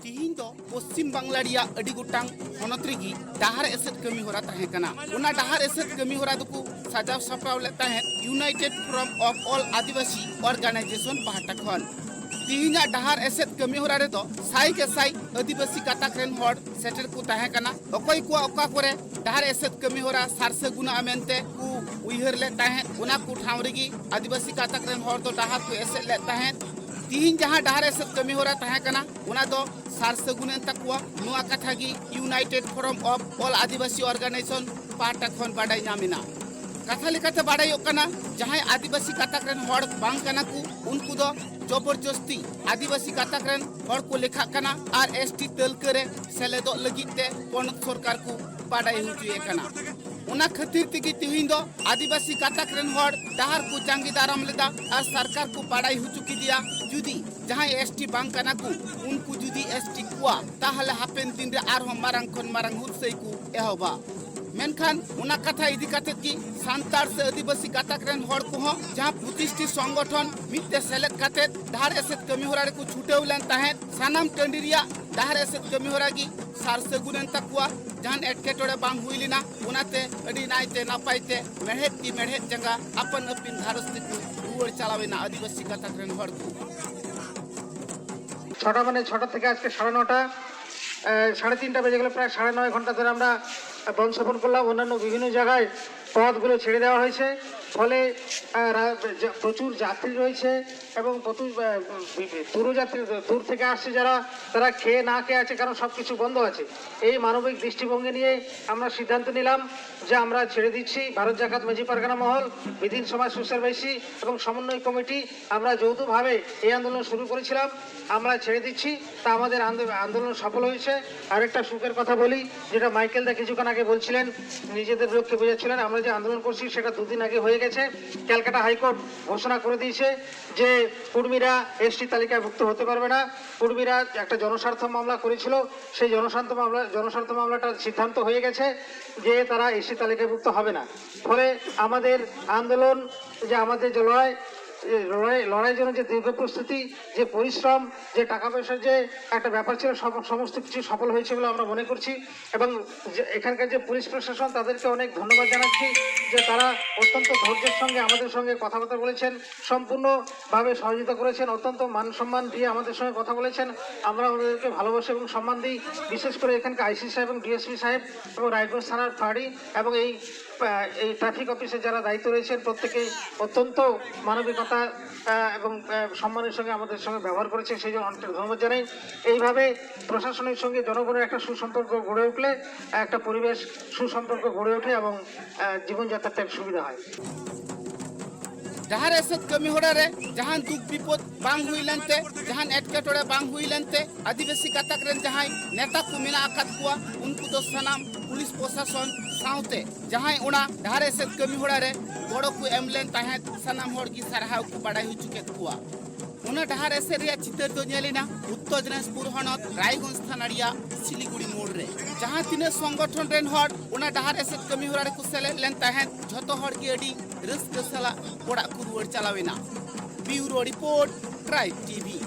ᱛᱤᱦᱤᱧ ᱫᱚ ᱯᱚᱥᱪᱤᱢ ᱵᱟᱝᱞᱟ ᱨᱮᱭᱟᱜ ᱟᱹᱰᱤ ᱜᱚᱴᱟᱝ ᱦᱚᱱᱚᱛ ᱨᱮᱜᱮ ᱰᱟᱦᱟᱨ ᱮᱥᱮᱫ ᱠᱟᱹᱢᱤ ᱦᱚᱨᱟ ᱛᱟᱦᱮᱸ ᱠᱟᱱᱟ᱾ ᱚᱱᱟ ᱰᱟᱦᱟᱨ ᱮᱥᱮᱫ ᱠᱟᱹᱢᱤ ᱦᱚᱨᱟ ᱫᱚᱠᱚ ᱥᱟᱡᱟᱣ ᱥᱟᱯᱲᱟᱣ ᱞᱮᱫ ᱛᱟᱦᱮᱸᱫ United forum of all Adivasi organisation ᱯᱟᱦᱴᱟ ᱠᱷᱚᱱ᱾ ᱛᱤᱦᱤᱧᱟᱜ ᱰᱟᱦᱟᱨ ᱮᱥᱮᱫ ᱠᱟᱹᱢᱤ ᱦᱚᱨᱟ ᱨᱮᱫᱚ ᱥᱟᱭ ᱜᱮ ᱥᱟᱭ ᱟᱹᱫᱤᱵᱟᱹᱥᱤ ᱜᱟᱛᱟᱠ ᱨᱮᱱ ᱦᱚᱲ ᱥᱮᱴᱮᱨ ᱠᱚ ᱛᱟᱦᱮᱸ ᱠᱟᱱᱟ᱾ ᱚᱠᱚᱭ ᱠᱚᱣᱟᱜ ᱚᱠᱟ ᱠᱚᱨᱮ ᱰᱟᱦᱟᱨ ᱮᱥᱮᱫ ᱠᱟᱹᱢᱤ ᱦᱚᱨᱟ ᱥᱟᱨ ᱥᱟᱹᱜᱩᱱᱟ ᱢᱮᱱᱛᱮ ᱠᱚ ᱩᱭᱦᱟᱹᱨ ᱞᱮᱫ ᱛᱟᱦᱮᱸᱫ, ᱚᱱᱟ ᱠᱚ ᱴᱷᱟᱶ ᱨᱮᱜᱮ ᱟᱹᱫᱤᱵᱟᱹᱥᱤ ᱜᱟᱛᱟᱠ ᱨᱮᱱ ᱦᱚᱲ ᱫᱚ ᱰᱟᱦᱟᱨ ᱠᱚ ᱮᱥᱮᱫ ᱞᱮᱫ ᱛᱟᱦᱮᱸᱫ᱾ ᱛᱤᱦᱤᱧ ᱡᱟᱦᱟᱸ ᱰᱟᱦᱟᱨ ᱮᱥᱮᱫ ᱠᱟᱹᱢᱤ ᱦᱚᱨᱟ ᱛᱟᱦᱮᱸ ᱠᱟᱱᱟ, ᱚᱱᱟ ᱫᱚ ᱥᱟᱨ ᱥᱟᱹᱜᱩᱱ ᱮᱱ ᱛᱟᱠᱚᱣᱟ᱾ ᱱᱚᱣᱟ ᱠᱟᱛᱷᱟ ᱜᱮ United forum of all Adivasi organisation ᱯᱟᱦᱴᱟ ᱠᱷᱚᱱ ᱵᱟᱰᱟᱭ ᱧᱟᱢ ᱮᱱᱟ᱾ ᱠᱟᱛᱷᱟ ᱞᱮᱠᱟᱛᱮ ᱵᱟᱰᱟᱭᱚᱜ ᱠᱟᱱᱟ, ᱡᱟᱦᱟᱸᱭ ᱟᱹᱫᱤᱵᱟᱹᱥᱤ ᱜᱟᱛᱟᱠ ᱨᱮᱱ ᱦᱚᱲ ᱵᱟᱝ ᱠᱟᱱᱟ ᱠᱚ, ᱩᱱᱠᱩ ᱫᱚ ᱡᱚᱵᱚᱨᱡᱚᱥᱛᱤ ᱟᱹᱫᱤᱵᱟᱹᱥᱤ ᱜᱟᱛᱟᱠ ᱨᱮᱱ ᱦᱚᱲ ᱠᱚ ᱞᱮᱠᱷᱟᱜ ᱠᱟᱱᱟ ᱟᱨ ᱮᱥᱴᱤ ᱛᱟᱹᱞᱠᱟᱹ ᱨᱮ ᱥᱮᱞᱮᱫᱚᱜ ᱞᱟᱹᱜᱤᱫ ᱛᱮ ᱯᱚᱱᱚᱛ ᱥᱚᱨᱠᱟᱨ ᱠᱚ ᱵᱟᱰᱟᱭ ᱦᱚᱪᱚᱭᱮ ᱠᱟᱱᱟ᱾ ᱚᱱᱟ ᱠᱷᱟᱹᱛᱤᱨ ᱛᱮᱜᱮ ᱛᱤᱦᱤᱧ ᱫᱚ ᱟᱹᱫᱤᱵᱟᱹᱥᱤ ᱜᱟᱛᱟᱠ ᱨᱮᱱ ᱦᱚᱲ ᱰᱟᱦᱟᱨ ᱠᱚ ᱡᱟᱸᱜᱮ ᱫᱟᱨᱟᱢ ᱞᱮᱫᱟ ᱟᱨ ᱥᱚᱨᱠᱟᱨ ᱠᱚ ᱵᱟᱰᱟᱭ ᱦᱚᱪᱚ ᱠᱮᱫᱮᱭᱟ, ᱡᱩᱫᱤ ᱡᱟᱦᱟᱸᱭ ᱮᱥᱴᱤ ᱵᱟᱝ ᱠᱟᱱᱟ ᱠᱚ, ᱩᱱᱠᱩ ᱡᱩᱫᱤ ᱮᱥᱴᱤ ᱠᱚᱣᱟ, ᱛᱟᱦᱚᱞᱮ ᱦᱟᱯᱮᱱ ᱫᱤᱱ ᱨᱮ ᱟᱨᱦᱚᱸ ᱢᱟᱨᱟᱝ ᱠᱷᱚᱱ ᱢᱟᱨᱟᱝ ᱦᱩᱞᱥᱟᱹᱭ ᱠᱚ ᱮᱦᱚᱵᱟ᱾ ᱢᱮᱱᱠᱷᱟᱱ ᱚᱱᱟ ᱠᱟᱛᱷᱟ ᱤᱫᱤ ᱠᱟᱛᱮ ᱜᱮ ᱥᱟᱱᱛᱟᱲ ᱥᱮ ᱟᱹᱫᱤᱵᱟᱹᱥᱤ ᱜᱟᱛᱟᱠ ᱨᱮᱱ ᱦᱚᱲ ᱠᱚᱦᱚᱸ ᱡᱟᱦᱟᱸ ᱯᱚᱸᱪᱤᱥ ᱴᱤ ᱥᱚᱝᱜᱚᱴᱷᱚᱱ ᱢᱤᱫ ᱛᱮ ᱥᱮᱞᱮᱫ ᱠᱟᱛᱮ ᱰᱟᱦᱟᱨ ᱮᱥᱮᱫ ᱠᱟᱹᱢᱤ ᱦᱚᱨᱟ ᱨᱮᱠᱚ ᱪᱷᱩᱴᱟᱹᱣ ᱞᱮᱱ ᱛᱟᱦᱮᱸᱫ, ᱥᱟᱱᱟᱢ ᱴᱟᱺᱰᱤ ᱨᱮᱭᱟᱜ ᱰᱟᱦᱟᱨ ᱮᱥᱮᱫ ᱠᱟᱹᱢᱤ ᱦᱚᱨᱟ ᱜᱮ ᱥᱟᱨ ᱥᱟᱹᱜᱩᱱ ᱮᱱ ᱛᱟᱠᱚᱣᱟ᱾ ᱡᱟᱦᱟᱱ ᱮᱴᱠᱮᱴᱚᱬᱮ ᱵᱟᱝ ᱦᱩᱭ ᱞᱮᱱᱟ᱾ ᱚᱱᱟᱛᱮ ᱟᱹᱰᱤ ᱱᱟᱭᱛᱮ ᱱᱟᱯᱟᱭ ᱛᱮ ᱢᱮᱲᱦᱮᱫ ᱛᱤ ᱢᱮᱲᱦᱮᱫ ᱡᱟᱸᱜᱟ ᱟᱯᱟᱱ ᱟᱹᱯᱤᱱ ᱜᱷᱟᱨᱚᱸᱡᱽ ᱛᱮᱠᱚ ᱨᱩᱣᱟᱹᱲ ᱪᱟᱞᱟᱣ ᱮᱱᱟ ᱟᱹᱫᱤᱵᱟᱹᱥᱤ ᱜᱟᱛᱟᱠ ᱨᱮᱱ ᱦᱚᱲ ᱠᱚ᱾ ছটা মানে ছটা থেকে আজকে সাড়ে নটা, আহ, সাড়ে তিনটা বেজে গেল, প্রায় সাড়ে নয় ঘন্টা ধরে আমরা বন স্থাপন করলাম। অন্যান্য বিভিন্ন জায়গায় পথগুলো ছেড়ে দেওয়া হয়েছে, ফলে আহ, রা- যা- প্রচুর যাত্রী রয়েছে এবং প্রচুর আহ, বি- বি- দূর যাত্রী, দূর থেকে আসছে যারা, তারা খেয়ে না খেয়ে আছে, কারণ সব কিছু বন্ধ আছে। এই মানবিক দৃষ্টিভঙ্গি নিয়ে আমরা সিদ্ধান্ত নিলাম যে আমরা ছেড়ে দিচ্ছি। ভারত জাকাত মাঝি পারগানা মহল, বিদিন সমাজ সোশ্যাল বাইসি এবং সমন্বয় কমিটি, আমরা যৌথভাবে এই আন্দোলন শুরু করেছিলাম, আমরা ছেড়ে দিচ্ছি। তা আমাদের আন্দো- আন্দোলন সফল হয়েছে। আরেকটা সুখের কথা বলি, যেটা মাইকেল দা কিছুক্ষণ আগে বলছিলেন, নিজেদের লক্ষ্যে বোঝাচ্ছিলেন, আমরা যে আন্দোলন করছি সেটা দুদিন আগে হয়ে গেছে। ক্যালকাটা হাইকোর্ট ঘোষণা করে দিয়েছে যে কুর্মীরা এসটি তালিকাভুক্ত হতে পারবে না। কুর্মীরা একটা জনস্বার্থ মামলা করেছিল, সেই জনস্বার্থ মামলা জনস্বার্থ মামলাটার সিদ্ধান্ত হয়ে গেছে যে তারা এসটি তালিকাভুক্ত হবে না। ফলে আমাদের আন্দোলন, যে আমাদের যে লড়াই, যে লড়াই লড়াইয়ের জন্য যে দীর্ঘ প্রস্তুতি, যে পরিশ্রম, যে টাকা পয়সার যে একটা ব্যাপার ছিল, সব সমস্ত কিছু সফল হয়েছে বলে আমরা মনে করছি। এবং যে এখানকার যে পুলিশ প্রশাসন, তাদেরকে অনেক ধন্যবাদ জানাচ্ছি যে তারা অত্যন্ত ধৈর্যের সঙ্গে আমাদের সঙ্গে কথাবার্তা বলেছেন, সম্পূর্ণভাবে সহযোগিতা করেছেন, অত্যন্ত মান সম্মান দিয়ে আমাদের সঙ্গে কথা বলেছেন। আমরা ওনাদেরকে ভালোবাসা এবং সম্মান দিই। বিশেষ করে এখানকার আইসি সাহেব এবং ডিএসপি সাহেব এবং রায়গঞ্জ থানার ফাঁড়ি এবং এই আহ, এই ট্রাফিক অফিসে যারা দায়িত্ব রয়েছেন, প্রত্যেকেই অত্যন্ত মানবিকতা আহ, এবং আহ, সম্মানের সঙ্গে আমাদের সঙ্গে ব্যবহার করেছেন, সেই জন্য অনেকটা ধন্যবাদ জানাই। এইভাবে প্রশাসনের সঙ্গে জনগণের একটা সুসম্পর্ক গড়ে উঠলে, একটা পরিবেশ, সুসম্পর্ক গড়ে ওঠে এবং আহ, জীবনযাত্রাটা সুবিধা হয়। ᱰᱟᱦᱟᱨ ᱮᱥᱮᱫ ᱠᱟᱹᱢᱤ ᱦᱚᱨᱟ ᱨᱮ ᱡᱟᱦᱟᱱ ᱫᱩᱠ ᱵᱤᱯᱚᱫ ᱵᱟᱝ ᱦᱩᱭ ᱞᱮᱱᱛᱮ, ᱡᱟᱦᱟᱱ ᱮᱴᱠᱮᱴᱚᱬᱮ ᱵᱟᱝ ᱦᱩᱭ ᱞᱮᱱᱛᱮ, ᱟᱹᱫᱤᱵᱟᱹᱥᱤ ᱜᱟᱛᱟᱠ ᱨᱮᱱ ᱡᱟᱦᱟᱸᱭ ᱱᱮᱛᱟ ᱠᱚ ᱢᱮᱱᱟᱜ ᱟᱠᱟᱫ ᱠᱚᱣᱟ, ᱩᱱᱠᱩ ᱫᱚ ᱥᱟᱱᱟᱢ ᱯᱩᱞᱤᱥ ᱯᱨᱚᱥᱟᱥᱚᱱ ᱥᱟᱶᱛᱮ ᱡᱟᱦᱟᱸᱭ ᱚᱱᱟ ᱰᱟᱦᱟᱨ ᱮᱥᱮᱫ ᱠᱟᱹᱢᱤ ᱦᱚᱨᱟ ᱨᱮ ᱜᱚᱲᱚ ᱠᱚ ᱮᱢ ᱞᱮᱱ ᱛᱟᱦᱮᱸᱫ, ᱥᱟᱱᱟᱢ ᱦᱚᱲ ᱜᱮ ᱥᱟᱨᱦᱟᱣ ᱠᱚ ᱵᱟᱲᱟᱭ ᱦᱚᱪᱚ ᱠᱮᱫ ᱠᱚᱣᱟ᱾ ᱚᱱᱟ ᱰᱟᱦᱟᱨ ᱮᱥᱮᱫ ᱨᱮᱭᱟᱜ ᱪᱤᱛᱟᱹᱨ ᱫᱚ ᱧᱮᱞ ᱮᱱᱟ ᱩᱛᱛᱚᱨ ᱫᱤᱱᱟᱡᱽᱯᱩᱨ ᱦᱚᱱᱚᱛ ᱨᱟᱭᱜᱚᱸᱡᱽ ᱛᱷᱟᱱᱟ ᱨᱮᱭᱟᱜ ᱥᱤᱞᱤᱜᱩᱲᱤ ᱢᱳᱲ ᱨᱮ᱾ ᱡᱟᱦᱟᱸ ᱛᱤᱱᱟᱹᱜ ᱥᱚᱝᱜᱚᱴᱷᱚᱱ ᱨᱮᱱ ᱦᱚᱲ ᱚᱱᱟ ᱰᱟᱦᱟᱨ ᱮᱥᱮᱫ ᱠᱟᱹᱢᱤ ᱦᱚᱨᱟ ᱨᱮᱠᱚ ᱥᱮᱞᱮᱫ ᱞᱮᱱ ᱛᱟᱦᱮᱸᱫ, ᱡᱷᱚᱛᱚ ᱦᱚᱲ ᱜᱮ ᱟᱹᱰᱤ ᱨᱟᱹᱥᱠᱟᱹ ᱥᱟᱞᱟᱜ ᱚᱲᱟᱜ ᱠᱚ ᱨᱩᱣᱟᱹᱲ ᱪᱟᱞᱟᱣ ᱮᱱᱟ᱾ ᱵᱤᱭᱩᱨᱳ ᱨᱤᱯᱳᱨᱴ, ᱴᱨᱟᱭᱤᱵ ᱴᱤᱵᱷᱤ᱾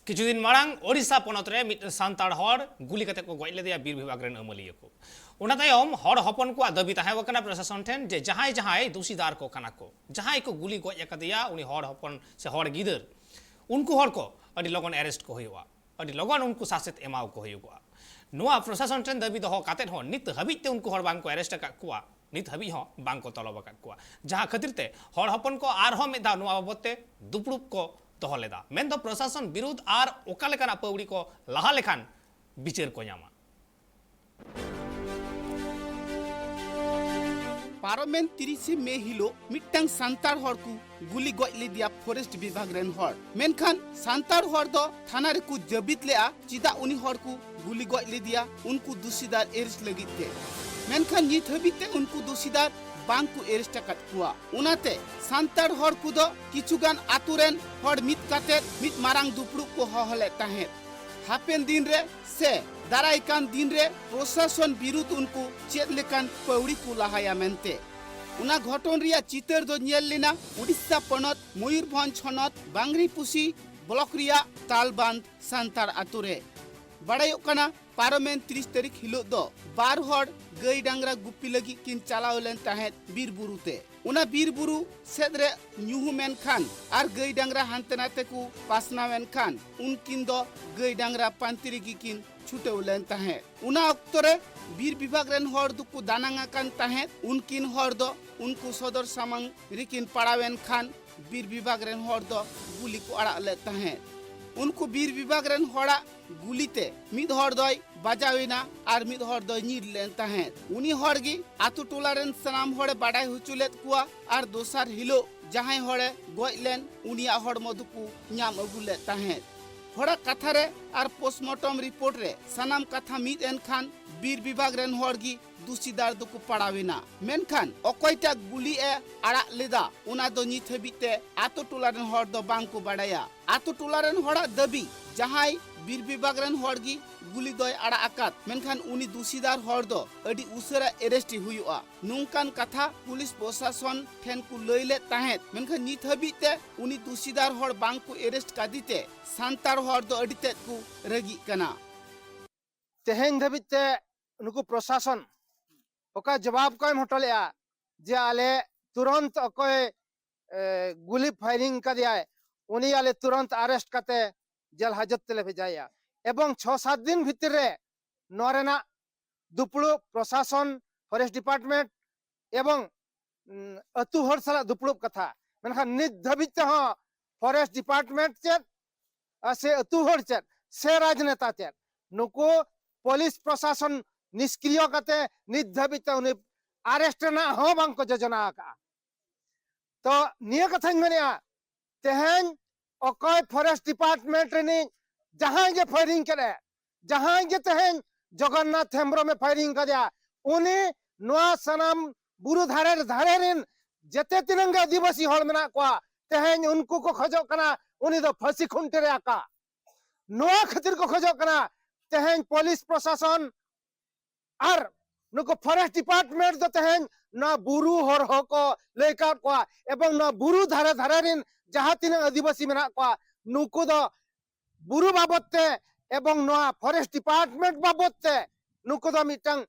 ᱠᱤᱪᱷᱩ ᱫᱤᱱ ᱢᱟᱲᱟᱝ ᱳᱰᱤᱥᱟ ᱯᱚᱱᱚᱛ ᱨᱮ ᱢᱤᱫ ᱥᱟᱱᱛᱟᱲ ᱦᱚᱲ ᱜᱩᱞᱤ ᱠᱟᱛᱮ ᱠᱚ ᱜᱚᱡ ᱞᱮᱫᱮᱭᱟ ᱵᱤᱨ ᱵᱤᱵᱷᱟᱜᱽ ᱨᱮᱱ ᱟᱹᱢᱟᱹᱞᱤᱭᱟᱹ ᱠᱚ᱾ ᱚᱱᱟ ᱛᱟᱭᱚᱢ ᱦᱚᱲ ᱦᱚᱯᱚᱱ ᱠᱚᱣᱟᱜ ᱫᱟᱹᱵᱤ ᱛᱟᱦᱮᱸ ᱠᱟᱱᱟ ᱯᱨᱚᱥᱟᱥᱚᱱ ᱴᱷᱮᱱ ᱡᱮ ᱡᱟᱦᱟᱸᱭ ᱡᱟᱦᱟᱸᱭ ᱫᱩᱥᱤᱫᱟᱨ ᱠᱚ ᱠᱟᱱᱟ ᱠᱚ, ᱡᱟᱦᱟᱸᱭ ᱠᱚ ᱜᱩᱞᱤ ᱜᱚᱡ ᱟᱠᱟᱫᱮᱭᱟ ᱩᱱᱤ ᱦᱚᱲ ᱦᱚᱯᱚᱱ ᱥᱮ ᱦᱚᱲ ᱜᱤᱫᱟᱹᱨ, ᱩᱱᱠᱩ ᱦᱚᱲ ᱠᱚ ᱟᱹᱰᱤ ᱞᱚᱜᱚᱱ ᱮᱨᱮᱥᱴ ᱠᱚ ᱦᱩᱭᱩᱜᱼᱟ, ᱟᱹᱰᱤ ᱞᱚᱜᱚᱱ ᱩᱱᱠᱩ ᱥᱟᱥᱮᱛ ᱮᱢᱟᱣ ᱠᱚ ᱦᱩᱭᱩᱜᱼᱟ᱾ ᱱᱚᱣᱟ ᱯᱨᱚᱥᱟᱥᱚᱱ ᱴᱷᱮᱱ ᱫᱟᱹᱵᱤ ᱫᱚᱦᱚ ᱠᱟᱛᱮ ᱦᱚᱸ ᱱᱤᱛ ᱦᱟᱹᱵᱤᱡ ᱛᱮ ᱩᱱᱠᱩ ᱦᱚᱲ ᱵᱟᱝ ᱠᱚ ᱮᱨᱮᱥᱴ ᱟᱠᱟᱫ ᱠᱚᱣᱟ, ᱱᱤᱛ ᱦᱟᱹᱵᱤᱡ ᱦᱚᱸ ᱵᱟᱝ ᱠᱚ ᱛᱚᱞᱚᱵ ᱟᱠᱟᱫ ᱠᱚᱣᱟ, ᱡᱟᱦᱟᱸ ᱠᱷᱟᱹᱛᱤᱨ ᱛᱮ ᱦᱚᱲ ᱦᱚᱯᱚᱱ ᱠᱚ ᱟᱨᱦᱚᱸ ᱢᱤᱫ ᱫᱷᱟᱣ ᱱᱚᱣᱟ ᱵᱟᱵᱚᱛ ᱛᱮ ᱫᱩᱯᱲᱩᱵ ᱠᱚ ᱫᱚᱦᱚ ᱞᱮᱫᱟ᱾ ᱢᱮᱱᱫᱚ ᱯᱨᱚᱥᱟᱥᱚᱱ ᱵᱤᱨᱩᱫᱷ ᱟᱨ ᱚᱠᱟ ᱞᱮᱠᱟᱱᱟᱜ ᱯᱟᱹᱣᱲᱤ ᱠᱚ ᱞᱟᱦᱟ ᱞᱮᱠᱷᱟᱱ ᱵᱤᱪᱟᱹᱨ ᱠᱚ ᱧᱟᱢᱟ᱾ ᱯᱟᱨᱚᱢᱮᱱ ᱛᱤᱨᱤᱥᱮ ᱢᱮ ᱦᱤᱞᱳᱜ ᱢᱤᱫᱴᱟᱝ ᱥᱟᱱᱛᱟᱲ ᱦᱚᱲ ᱠᱚ ᱜᱩᱞᱤ ᱜᱚᱡ ᱞᱮᱫᱮᱭᱟ ᱯᱷᱚᱨᱮᱥᱴ ᱵᱤᱵᱷᱟᱜᱽ ᱨᱮᱱ ᱦᱚᱲ᱾ ᱢᱮᱱᱠᱷᱟᱱ ᱥᱟᱱᱛᱟᱲ ᱦᱚᱲ ᱫᱚ ᱛᱷᱟᱱᱟ ᱨᱮᱠᱚ ᱡᱟᱹᱵᱤᱫ ᱞᱮᱫᱼᱟ, ᱪᱮᱫᱟᱜ ᱩᱱᱤ ᱦᱚᱲ ᱠᱚ ᱜᱩᱞᱤ ᱜᱚᱡ ᱞᱮᱫᱮᱭᱟ ᱩᱱᱠᱩ ᱫᱩᱥᱤᱫᱟᱨ ᱮᱨᱮᱥᱴ ᱞᱟᱹᱜᱤᱫ ᱛᱮ᱾ ᱢᱮᱱᱠᱷᱟᱱ ᱱᱤᱛ ᱦᱟᱹᱵᱤᱡ ᱛᱮ ᱩᱱᱠᱩ ᱫᱩᱥᱤᱫᱟᱨ ᱵᱟᱝ ᱠᱚ ᱮᱨᱮᱥᱴ ᱟᱠᱟᱫ ᱠᱚᱣᱟ᱾ ᱚᱱᱟᱛᱮ ᱥᱟᱱᱛᱟᱲ ᱦᱚᱲ ᱠᱚᱫᱚ ᱠᱤᱪᱷᱩᱜᱟᱱ ᱟᱛᱳ ᱨᱮᱱ ᱦᱚᱲ ᱢᱤᱫ ᱠᱟᱛᱮ ᱢᱤᱫ ᱢᱟᱨᱟᱝ ᱫᱩᱯᱲᱩᱵ ᱠᱚ ᱦᱚᱦᱚ ᱞᱮᱫ ᱛᱟᱦᱮᱸᱫ, ᱦᱟᱯᱮᱱ ᱫᱤᱱ ᱨᱮ ᱥᱮ ᱫᱟᱨᱟᱭ ᱠᱟᱱ ᱫᱤᱱ ᱨᱮ ᱯᱨᱚᱥᱟᱥᱚᱱ ᱵᱤᱨᱩᱫᱷ ᱩᱱᱠᱩ ᱪᱮᱫ ᱞᱮᱠᱟᱱ ᱯᱟᱹᱣᱲᱤ ᱠᱚ ᱞᱟᱦᱟᱭᱟ ᱢᱮᱱᱛᱮ᱾ ᱚᱱᱟ ᱜᱷᱚᱴᱚᱱ ᱨᱮᱭᱟᱜ ᱪᱤᱛᱟᱹᱨ ᱫᱚ ᱧᱮᱞ ᱞᱮᱱᱟ ᱩᱰᱤᱥᱟ ᱯᱚᱱᱚᱛ ᱢᱚᱭᱩᱨᱵᱷᱚᱸᱡᱽ ᱦᱚᱱᱚᱛ ᱵᱟᱝᱨᱤᱯᱩᱥᱤ ᱵᱞᱚᱠ ᱨᱮᱭᱟᱜ ᱛᱟᱞᱵᱟᱸᱫᱷ ᱥᱟᱱᱛᱟᱲ ᱟᱛᱳ ᱨᱮ᱾ ᱵᱟᱲᱟᱭᱚᱜ ᱠᱟᱱᱟ, ᱯᱟᱨᱚᱢᱮᱱ ᱛᱤᱨᱤᱥ ᱛᱟᱹᱨᱤᱠᱷ ᱦᱤᱞᱳᱜ ᱫᱚ ᱵᱟᱨ ᱦᱚᱲ ᱜᱟᱹᱭ ᱰᱟᱝᱨᱟ ᱜᱩᱯᱤ ᱞᱟᱹᱜᱤᱫ ᱠᱤᱱ ᱪᱟᱞᱟᱣ ᱞᱮᱱ ᱛᱟᱦᱮᱸᱫ ᱵᱤᱨ ᱵᱩᱨᱩ ᱛᱮ᱾ ᱚᱱᱟ ᱵᱤᱨ ᱵᱩᱨᱩ ᱥᱮᱫ ᱨᱮ ᱧᱩᱦᱩᱢ ᱮᱱ ᱠᱷᱟᱱ ᱟᱨ ᱜᱟᱹᱭ ᱰᱟᱝᱨᱟ ᱦᱟᱱᱛᱮ ᱱᱟᱛᱮ ᱠᱚ ᱯᱟᱥᱱᱟᱣ ᱮᱱ ᱠᱷᱟᱱ ᱩᱱᱠᱤᱱ ᱫᱚ ᱜᱟᱹᱭ ᱰᱟᱝᱨᱟ ᱯᱟᱱᱛᱮ ᱨᱮᱜᱮ ᱠᱤᱱ ᱪᱷᱩᱴᱟᱹᱣ ᱞᱮᱱ ᱛᱟᱦᱮᱸᱫ᱾ ᱚᱱᱟ ᱚᱠᱛᱚ ᱨᱮ ᱵᱤᱨ ᱵᱤᱵᱷᱟᱜᱽ ᱨᱮᱱ ᱦᱚᱲ ᱫᱚᱠᱚ ᱫᱟᱱᱟᱝ ᱟᱠᱟᱱ ᱛᱟᱦᱮᱸᱫ᱾ ᱩᱱᱠᱤᱱ ᱦᱚᱲ ᱫᱚ ᱩᱱᱠᱩ ᱥᱚᱫᱚᱨ ᱥᱟᱢᱟᱝ ᱨᱮᱠᱤᱱ ᱯᱟᱲᱟᱣ ᱮᱱ ᱠᱷᱟᱱ ᱵᱤᱨ ᱵᱤᱵᱷᱟᱜᱽ ᱨᱮᱱ ᱦᱚᱲ ᱫᱚ ᱜᱩᱞᱤ ᱠᱚ ᱟᱲᱟᱜ ᱞᱮᱫ ᱛᱟᱦᱮᱸᱫ᱾ ᱩᱱᱠᱩ ᱵᱤᱨ ᱵᱤᱵᱷᱟᱜᱽ ᱨᱮᱱ ᱦᱚᱲᱟᱜ ᱜᱩᱞᱤ ᱛᱮ ᱢᱤᱫ ᱦᱚᱲ ᱫᱚᱭ ᱵᱟᱡᱟᱣ ᱮᱱᱟ ᱟᱨ ᱢᱤᱫ ᱦᱚᱲ ᱫᱚᱭ ᱧᱤᱨ ᱞᱮᱱ ᱛᱟᱦᱮᱸᱫ᱾ ᱩᱱᱤ ᱦᱚᱲ ᱜᱮ ᱟᱛᱳ ᱴᱚᱞᱟ ᱨᱮᱱ ᱥᱟᱱᱟᱢ ᱦᱚᱲᱮ ᱵᱟᱰᱟᱭ ᱦᱚᱪᱚ ᱞᱮᱫ ᱠᱚᱣᱟ ᱟᱨ ᱫᱚᱥᱟᱨ ᱦᱤᱞᱳᱜ ᱡᱟᱦᱟᱸᱭ ᱦᱚᱲᱮ ᱜᱚᱡ ᱞᱮᱱ ᱩᱱᱤᱭᱟᱜ ᱦᱚᱲᱢᱚ ᱫᱚᱠᱚ ᱧᱟᱢ ᱟᱹᱜᱩ ᱞᱮᱫ ᱛᱟᱦᱮᱸᱫ᱾ ᱦᱚᱲᱟᱜ ᱠᱟᱛᱷᱟ ᱨᱮ ᱟᱨ ᱯᱳᱥᱴᱢᱚᱨᱴᱚᱢ ᱨᱤᱯᱳᱨᱴ ᱨᱮ ᱥᱟᱱᱟᱢ ᱠᱟᱛᱷᱟ ᱢᱤᱫ ᱮᱱ ᱠᱷᱟᱱ ᱵᱤᱨ ᱵᱤᱵᱷᱟᱜᱽ ᱨᱮᱱ ᱦᱚᱲ ᱜᱮ ᱫᱩᱥᱤᱫᱟᱨ ᱫᱚᱠᱚ ᱯᱟᱲᱟᱣ ᱮᱱᱟ᱾ ᱢᱮᱱᱠᱷᱟᱱ ᱚᱠᱚᱭᱴᱟᱜ ᱜᱩᱞᱤ ᱮ ᱟᱲᱟᱜ ᱞᱮᱫᱟ, ᱚᱱᱟ ᱫᱚ ᱱᱤᱛ ᱦᱟᱹᱵᱤᱡ ᱛᱮ ᱟᱛᱳ ᱴᱚᱞᱟ ᱨᱮᱱ ᱦᱚᱲ ᱫᱚ ᱵᱟᱝ ᱠᱚ ᱵᱟᱲᱟᱭᱟ᱾ ᱟᱛᱳ ᱴᱚᱞᱟ ᱨᱮᱱ ᱦᱚᱲᱟᱜ ᱫᱟᱹᱵᱤ, ᱡᱟᱦᱟᱸᱭ ᱵᱤᱨ ᱵᱤᱵᱷᱟᱜᱽ ᱨᱮᱱ ᱦᱚᱲ ᱜᱮ ᱜᱩᱞᱤ ᱫᱚᱭ ᱟᱲᱟᱜ ᱟᱠᱟᱫ, ᱢᱮᱱᱠᱷᱟᱱ ᱩᱱᱤ ᱫᱩᱥᱤᱫᱟᱨ ᱦᱚᱲ ᱫᱚ ᱟᱹᱰᱤ ᱩᱥᱟᱹᱨᱟ ᱮᱨᱮᱥᱴ ᱦᱩᱭᱩᱜᱼᱟ, ᱱᱚᱝᱠᱟᱱ ᱠᱟᱛᱷᱟ ᱯᱩᱞᱤᱥ ᱯᱨᱚᱥᱟᱥᱚᱱ ᱴᱷᱮᱱ ᱠᱚ ᱞᱟᱹᱭ ᱞᱮᱫ ᱛᱟᱦᱮᱸᱫ᱾ ᱢᱮᱱᱠᱷᱟᱱ ᱱᱤᱛ ᱦᱟᱹᱵᱤᱡ ᱛᱮ ᱩᱱᱤ ᱫᱩᱥᱤᱫᱟᱨ ᱦᱚᱲ ᱵᱟᱝ ᱠᱚ ᱮᱨᱮᱥᱴ ᱠᱟᱫᱮ ᱛᱮ ᱥᱟᱱᱛᱟᱲ ᱦᱚᱲ ᱫᱚ ᱟᱹᱰᱤ ᱛᱮᱫ ᱠᱚ ᱨᱟᱹᱜᱤᱜ ᱠᱟᱱᱟ᱾ ᱛᱮᱦᱮᱧ ᱫᱷᱟᱹᱵᱤᱡ ᱛᱮ ᱱᱩᱠᱩ ᱯᱨᱚᱥᱟᱥᱚᱱ ᱚᱠᱟ ᱡᱚᱵᱟᱵ ᱠᱚ ᱮᱢ ᱦᱚᱴᱚ ᱞᱮᱫᱼᱟ ᱡᱮ ᱟᱞᱮ ᱛᱩᱨᱚᱱᱛ ᱚᱠᱚᱭ, ᱮ, ᱜᱩᱞᱤ ᱯᱷᱟᱭᱨᱤᱝ ᱠᱟᱫᱮᱭᱟᱭ, ᱩᱱᱤ ᱟᱞᱮ ᱛᱩᱨᱚᱱᱛ ᱟᱨᱮᱥᱴ ᱠᱟᱛᱮ ᱡᱮᱞ ᱦᱟᱡᱚᱛ ᱛᱮᱞᱮ ᱵᱷᱮᱡᱟᱭᱟ, ᱮᱵᱚᱝ ᱪᱷᱚ ᱥᱟᱛ ᱫᱤᱱ ᱵᱷᱤᱛᱤᱨ ᱨᱮ ᱱᱚᱣᱟ ᱨᱮᱱᱟᱜ ᱫᱩᱯᱲᱩᱵ ᱯᱨᱚᱥᱟᱥᱚᱱ, ᱯᱷᱚᱨᱮᱥᱴ ᱰᱤᱯᱟᱨᱴᱢᱮᱱᱴ ᱮᱵᱚᱝ, ᱩᱸ, ᱟᱹᱛᱩ ᱦᱚᱲ ᱥᱟᱞᱟᱜ ᱫᱩᱯᱲᱩᱵ ᱠᱟᱛᱷᱟ᱾ ᱢᱮᱱᱠᱷᱟᱱ ᱱᱤᱛ ᱫᱷᱟᱹᱵᱤᱡ ᱛᱮᱦᱚᱸ ᱯᱷᱚᱨᱮᱥᱴ ᱰᱤᱯᱟᱨᱴᱢᱮᱱᱴ ᱪᱮᱫ, ᱟᱨ ᱥᱮ ᱟᱹᱛᱩ ᱦᱚᱲ ᱪᱮᱫ, ᱥᱮ ᱨᱟᱡᱽᱱᱮᱛᱟ ᱪᱮᱫ, ᱱᱩᱠᱩ ᱯᱩᱞᱤᱥ ᱯᱨᱚᱥᱟᱥᱚᱱ ᱱᱤᱥᱠᱨᱤᱭᱚ ᱠᱟᱛᱮ ᱱᱤᱛ ᱫᱷᱟᱹᱵᱤᱡ ᱛᱮ ᱩᱱᱤ ᱟᱨᱮᱥᱴ ᱨᱮᱱᱟᱜ ᱦᱚᱸ ᱵᱟᱝ ᱠᱚ ᱡᱳᱡᱚᱱᱟ ᱟᱠᱟᱫᱼᱟ᱾ ᱛᱚ ᱱᱤᱭᱟᱹ ᱠᱟᱛᱷᱟᱧ ᱢᱮᱱᱮᱫᱼᱟ, ᱛᱮᱦᱮᱧ ᱚᱠᱚᱭ ᱯᱷᱚᱨᱮᱥᱴ ᱰᱤᱯᱟᱨᱴᱢᱮᱱᱴ ᱨᱤᱱᱤᱡ ᱡᱟᱦᱟᱸᱭ ᱜᱮ ᱯᱷᱟᱭᱨᱤᱝ ᱠᱮᱫ ᱮ, ᱡᱟᱦᱟᱸᱭ ᱜᱮ ᱛᱮᱦᱮᱧ ᱡᱚᱜᱚᱱᱱᱟᱛᱷ ᱦᱮᱢᱵᱨᱚᱢᱮ ᱯᱷᱟᱭᱨᱤᱝ ᱠᱟᱫᱮᱭᱟ, ᱩᱱᱤ ᱱᱚᱣᱟ ᱥᱟᱱᱟᱢ ᱵᱩᱨᱩ ᱫᱷᱟᱨᱮ ᱫᱷᱟᱨᱮ ᱨᱤᱱ ᱡᱮᱛᱮ ᱛᱤᱱᱟᱹᱝ ᱜᱮ ᱟᱹᱫᱤᱵᱟᱹᱥᱤ ᱦᱚᱲ ᱢᱮᱱᱟᱜ ᱠᱚᱣᱟ, ᱛᱮᱦᱮᱧ ᱩᱱᱠᱩ ᱠᱚ ᱠᱷᱚᱡᱚᱜ ᱠᱟᱱᱟ ᱩᱱᱤ ᱫᱚ ᱯᱷᱟᱹᱥᱤ ᱠᱷᱩᱱᱴᱤ ᱨᱮ ᱟᱠᱟ᱾ ᱱᱚᱣᱟ ᱠᱷᱟᱹᱛᱤᱨ ᱠᱚ ᱠᱷᱚᱡᱚᱜ ᱠᱟᱱᱟ ᱛᱮᱦᱮᱧ ᱯᱩᱞᱤᱥ ᱯᱨᱚᱥᱟᱥᱚᱱ ᱟᱨ ᱱᱩᱠᱩ ᱯᱷᱚᱨᱮᱥᱴ ᱰᱤᱯᱟᱨᱴᱢᱮᱱᱴ ᱫᱚ ᱛᱮᱦᱮᱧ ᱱᱚᱣᱟ ᱵᱩᱨᱩ ᱦᱚᱨ ᱦᱚᱸᱠᱚ ᱞᱟᱹᱭ ᱠᱟᱣᱫ ᱠᱚᱣᱟ, ᱮᱵᱚᱝ ᱱᱚᱣᱟ ᱵᱩᱨᱩ ᱫᱷᱟᱨᱮ ᱫᱷᱟᱨᱮ ᱨᱤᱱ ᱡᱟᱦᱟᱸ ᱛᱤᱱᱟᱹᱜ ᱟᱹᱫᱤᱵᱟᱹᱥᱤ ᱢᱮᱱᱟᱜ ᱠᱚᱣᱟ, ᱱᱩᱠᱩ ᱫᱚ ᱵᱩᱨᱩ ᱵᱟᱵᱚᱛ ᱛᱮ ᱮᱵᱚᱝ ᱱᱚᱣᱟ ᱯᱷᱚᱨᱮᱥᱴ ᱰᱤᱯᱟᱨᱴᱢᱮᱱᱴ ᱵᱟᱵᱚᱛ ᱛᱮ ᱱᱩᱠᱩ ᱫᱚ ᱢᱤᱫᱴᱟᱝ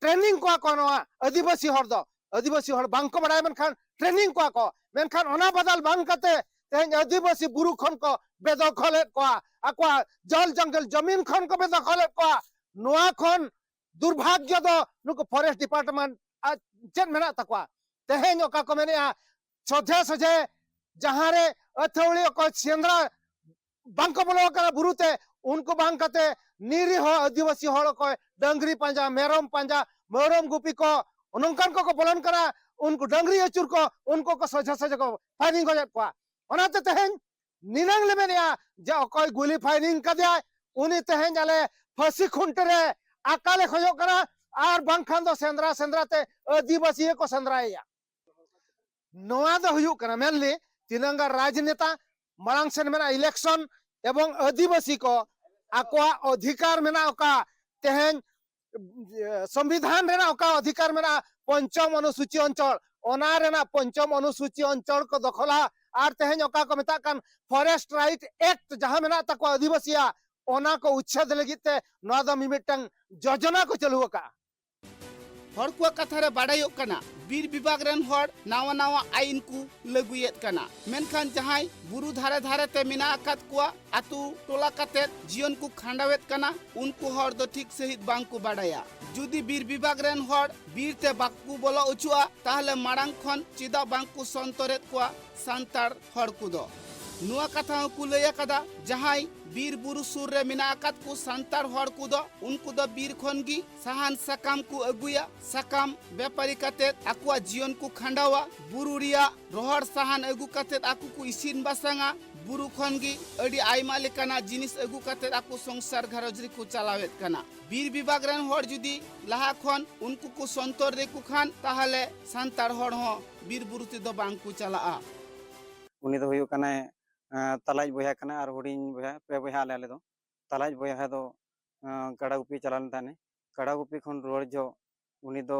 ᱴᱨᱮᱱᱤᱝ ᱠᱚᱣᱟ ᱠᱚ ᱱᱚᱣᱟ ᱟᱹᱫᱤᱵᱟᱹᱥᱤ ᱦᱚᱲ ᱫᱚ᱾ ᱟᱹᱫᱤᱵᱟᱹᱥᱤ ᱦᱚᱲ ᱵᱟᱝ ᱠᱚ ᱵᱟᱲᱟᱭᱟ, ᱢᱮᱱᱠᱷᱟᱱ ᱴᱨᱮᱱᱤᱝ ᱠᱚᱣᱟ ᱠᱚ᱾ ᱢᱮᱱᱠᱷᱟᱱ ᱚᱱᱟ ᱵᱟᱫᱟᱞ ᱵᱟᱝ ᱠᱟᱛᱮ ᱛᱮᱦᱮᱧ ᱟᱹᱫᱤᱵᱟᱹᱥᱤ ᱵᱩᱨᱩ ᱠᱷᱚᱱ ᱠᱚ ᱵᱮᱫᱚᱠᱷᱚᱞᱮᱫ ᱠᱚᱣᱟ, ᱟᱠᱚᱣᱟᱜ ᱡᱚᱞ ᱡᱚᱝᱜᱚᱞ ᱡᱚᱢᱤᱱ ᱠᱷᱚᱱ ᱠᱚ ᱵᱮᱫᱚᱠᱷᱚᱞᱮᱫ ᱠᱚᱣᱟ᱾ ᱱᱚᱣᱟ ᱠᱷᱚᱱ ᱫᱩᱨᱵᱷᱟᱜᱽᱭᱚ ᱫᱚ ᱱᱩᱠᱩ ᱯᱷᱚᱨᱮᱥᱴ ᱰᱤᱯᱟᱨᱴᱢᱮᱱᱴ ᱟᱜ ᱪᱮᱫ ᱢᱮᱱᱟᱜ ᱛᱟᱠᱚᱣᱟ? ᱛᱮᱦᱮᱧ ᱚᱠᱟ ᱠᱚ ᱢᱮᱱᱮᱜᱼᱟ, ᱥᱚᱡᱷᱮ ᱥᱚᱡᱷᱮ ᱡᱟᱦᱟᱸ ᱨᱮ ᱟᱹᱛᱷᱟᱹᱣᱲᱤ ᱚᱠᱚᱭ ᱥᱮᱸᱫᱽᱨᱟ ᱵᱟᱝ ᱠᱚ ᱵᱚᱞᱚ ᱟᱠᱟᱱᱟ ᱵᱩᱨᱩ ᱛᱮ, ᱩᱱᱠᱩ ᱵᱟᱝ ᱠᱟᱛᱮ ᱱᱤᱨᱤᱦᱚ ᱟᱹᱫᱤᱵᱟᱹᱥᱤ ᱦᱚᱲ ᱚᱠᱚᱭ ᱰᱟᱹᱝᱨᱤ ᱯᱟᱸᱡᱟ, ᱢᱮᱨᱚᱢ ᱯᱟᱸᱡᱟ, ᱢᱮᱨᱚᱢ ᱜᱩᱯᱤ ᱠᱚ, ᱱᱚᱝᱠᱟᱱ ᱠᱚᱠᱚ ᱵᱚᱞᱚᱱ ᱠᱟᱱᱟ, ᱩᱱᱠᱩ ᱰᱟᱹᱝᱨᱤ ᱟᱹᱪᱩᱨ ᱠᱚ, ᱩᱱᱠᱩ ᱠᱚ ᱥᱚᱡᱷᱮ ᱥᱚᱡᱷᱮ ᱠᱚ ᱯᱷᱟᱭᱨᱤᱝ ᱜᱚᱡᱮᱫ ᱠᱚᱣᱟ᱾ ᱚᱱᱟᱛᱮ ᱛᱮᱦᱮᱧ ᱱᱤᱱᱟᱹᱝ ᱞᱮ ᱢᱮᱱᱮᱜᱼᱟ ᱡᱮ ᱚᱠᱚᱭ ᱜᱩᱞᱤ ᱯᱷᱟᱭᱨᱤᱝ ᱠᱟᱫᱮᱭᱟᱭ, ᱩᱱᱤ ᱛᱮᱦᱮᱧ ᱟᱞᱮ ᱯᱷᱟᱹᱥᱤ ᱠᱷᱩᱱᱴᱟᱹ ᱨᱮ ᱟᱠᱟ ᱞᱮ ᱠᱷᱚᱡᱚᱜ ᱠᱟᱱᱟ, ᱟᱨ ᱵᱟᱝᱠᱷᱟᱱ ᱫᱚ ᱥᱮᱸᱫᱽᱨᱟ ᱥᱮᱸᱫᱽᱨᱟ ᱛᱮ ᱟᱹᱫᱤᱵᱟᱹᱥᱤ ᱜᱮᱠᱚ ᱥᱮᱸᱫᱽᱨᱟᱭᱮᱭᱟ᱾ ᱱᱚᱣᱟ ᱫᱚ ᱦᱩᱭᱩᱜ ᱠᱟᱱᱟ mainly ᱛᱤᱱᱟᱹᱝ ᱜᱟᱱ ᱨᱟᱡᱽᱱᱮᱛᱟ ᱢᱟᱲᱟᱝ ᱥᱮᱱ ᱢᱮᱱᱟᱜᱼᱟ election, ᱮᱵᱚᱝ ᱟᱹᱫᱤᱵᱟᱹᱥᱤ ᱠᱚ ᱟᱠᱚᱣᱟᱜ ᱚᱫᱷᱤᱠᱟᱨ ᱢᱮᱱᱟᱜ ᱚᱠᱟ, ᱛᱮᱦᱮᱧ ᱥᱚᱝᱵᱤᱫᱷᱟᱱ ᱨᱮᱱᱟᱜ ᱚᱠᱟ ᱚᱫᱷᱤᱠᱟᱨ ᱢᱮᱱᱟᱜᱼᱟ ᱯᱚᱧᱪᱚᱢ ᱚᱱᱩᱥᱩᱪᱤ ᱚᱧᱪᱚᱞ, ᱚᱱᱟ ᱨᱮᱱᱟᱜ ᱯᱚᱧᱪᱚᱢ ᱚᱱᱩᱥᱩᱪᱤ ᱚᱧᱪᱚᱞ ᱠᱚ ᱫᱚᱠᱷᱚᱞᱟ, ᱟᱨ ᱛᱮᱦᱮᱧ ᱚᱠᱟ ᱠᱚ ᱢᱮᱛᱟᱜ ᱠᱟᱱ Forest Right Act ᱡᱟᱦᱟᱸ ᱢᱮᱱᱟᱜ ᱛᱟᱠᱚᱣᱟ ᱟᱹᱫᱤᱵᱟᱹᱥᱤᱭᱟᱜ, ᱚᱱᱟ ᱠᱚ ᱩᱪᱪᱷᱮᱫ ᱞᱟᱹᱜᱤᱫ ᱛᱮ ᱱᱚᱣᱟ ᱫᱚ ᱢᱤᱢᱤᱫᱴᱟᱝ ᱡᱳᱡᱚᱱᱟ ᱠᱚ ᱪᱟᱹᱞᱩ ᱟᱠᱟᱫᱼᱟ᱾ ᱦᱚᱲ ᱠᱚᱣᱟᱜ ᱠᱟᱛᱷᱟ ᱨᱮ ᱵᱟᱰᱟᱭᱚᱜ ᱠᱟᱱᱟ, ᱵᱤᱨ ᱵᱤᱵᱷᱟᱜᱽ ᱨᱮᱱ ᱦᱚᱲ ᱱᱟᱣᱟ ᱱᱟᱣᱟ ᱟᱭᱤᱱ ᱠᱚ ᱞᱟᱹᱜᱩᱭᱮᱫ ᱠᱟᱱᱟ, ᱢᱮᱱᱠᱷᱟᱱ ᱡᱟᱦᱟᱸᱭ ᱵᱩᱨᱩ ᱫᱷᱟᱨᱮ ᱫᱷᱟᱨᱮ ᱛᱮ ᱢᱮᱱᱟᱜ ᱟᱠᱟᱫ ᱠᱚᱣᱟ, ᱟᱛᱳ ᱴᱚᱞᱟ ᱠᱟᱛᱮᱫ ᱡᱤᱭᱚᱱ ᱠᱚ ᱠᱷᱟᱸᱰᱟᱣᱮᱫ ᱠᱟᱱᱟ, ᱩᱱᱠᱩ ᱦᱚᱲ ᱫᱚ ᱴᱷᱤᱠ ᱥᱟᱺᱦᱤᱡ ᱵᱟᱝ ᱠᱚ ᱵᱟᱰᱟᱭᱟ᱾ ᱡᱩᱫᱤ ᱵᱤᱨ ᱵᱤᱵᱷᱟᱜᱽ ᱨᱮᱱ ᱦᱚᱲ ᱵᱤᱨ ᱛᱮ ᱵᱟᱠᱚ ᱵᱚᱞᱚ ᱚᱪᱚᱜᱼᱟ, ᱛᱟᱦᱚᱞᱮ ᱢᱟᱲᱟᱝ ᱠᱷᱚᱱ ᱪᱮᱫᱟᱜ ᱵᱟᱝ ᱠᱚ ᱥᱚᱱᱛᱚᱨᱮᱫ ᱠᱚᱣᱟ ᱥᱟᱱᱛᱟᱲ ᱦᱚᱲ ᱠᱚᱫᱚ? ᱱᱚᱣᱟ ᱠᱟᱛᱷᱟ ᱦᱚᱸᱠᱚ ᱞᱟᱹᱭ ᱟᱠᱟᱫᱟ, ᱡᱟᱦᱟᱸᱭ ᱵᱤᱨ ᱵᱩᱨᱩ ᱥᱩᱨ ᱨᱮ ᱢᱮᱱᱟᱜ ᱟᱠᱟᱫ ᱠᱚ ᱥᱟᱱᱛᱟᱲ ᱦᱚᱲ ᱠᱚᱫᱚ, ᱩᱱᱠᱩ ᱫᱚ ᱵᱤᱨ ᱠᱷᱚᱱ ᱜᱮ ᱥᱟᱦᱟᱱ ᱥᱟᱠᱟᱢ ᱠᱚ ᱟᱹᱜᱩᱭᱟ, ᱥᱟᱠᱟᱢ ᱵᱮᱯᱟᱨᱤ ᱠᱟᱛᱮᱫ ᱟᱠᱚᱣᱟᱜ ᱡᱤᱭᱚᱱ ᱠᱚ ᱠᱷᱟᱸᱰᱟᱣᱟ᱾ ᱵᱩᱨᱩ ᱨᱮᱭᱟᱜ ᱨᱚᱦᱚᱲ ᱥᱟᱦᱟᱱ ᱟᱹᱜᱩ ᱠᱟᱛᱮᱫ ᱟᱠᱚ ᱠᱚ ᱤᱥᱤᱱ ᱵᱟᱥᱟᱝᱟ᱾ ᱵᱩᱨᱩ ᱠᱷᱚᱱ ᱜᱮ ᱟᱹᱰᱤ ᱟᱭᱢᱟ ᱞᱮᱠᱟᱱᱟᱜ ᱡᱤᱱᱤᱥ ᱟᱹᱜᱩ ᱠᱟᱛᱮᱫ ᱟᱠᱚ ᱥᱚᱝᱥᱟᱨ ᱜᱷᱟᱨᱚᱸᱡᱽ ᱨᱮᱠᱚ ᱪᱟᱞᱟᱣᱮᱫ ᱠᱟᱱᱟ᱾ ᱵᱤᱨ ᱵᱤᱵᱷᱟᱜᱽ ᱨᱮᱱ ᱦᱚᱲ ᱡᱩᱫᱤ ᱞᱟᱦᱟ ᱠᱷᱚᱱ ᱩᱱᱠᱩ ᱠᱚ ᱥᱚᱱᱛᱚᱨ ᱞᱮᱠᱚ ᱠᱷᱟᱱ, ᱛᱟᱦᱚᱞᱮ ᱥᱟᱱᱛᱟᱲ ᱦᱚᱲ ᱦᱚᱸ ᱵᱤᱨ ᱵᱩᱨᱩ ᱛᱮᱫᱚ ᱵᱟᱝ ᱠᱚ ᱪᱟᱞᱟᱜᱼᱟ᱾ ᱩᱱᱤ ᱫᱚ ᱦᱩᱭᱩᱜ ᱠᱟᱱᱟᱭ ᱛᱟᱞᱟᱭᱤᱡ ᱵᱚᱭᱦᱟ ᱠᱟᱱᱟᱭ ᱟᱨ ᱦᱩᱰᱤᱧ ᱵᱚᱭᱦᱟ, ᱯᱮ ᱵᱚᱭᱦᱟ ᱟᱞᱮ ᱟᱞᱮ ᱫᱚ᱾ ᱛᱟᱞᱟᱭᱤᱡ ᱵᱚᱭᱦᱟ ᱫᱚ ᱠᱟᱰᱟ ᱜᱩᱯᱤ ᱪᱟᱞᱟᱣ ᱞᱮᱱ ᱛᱟᱦᱮᱱᱮ᱾ ᱠᱟᱰᱟ ᱜᱩᱯᱤ ᱠᱷᱚᱱ ᱨᱩᱣᱟᱹᱲ ᱡᱚᱦᱚᱜ ᱩᱱᱤ ᱫᱚ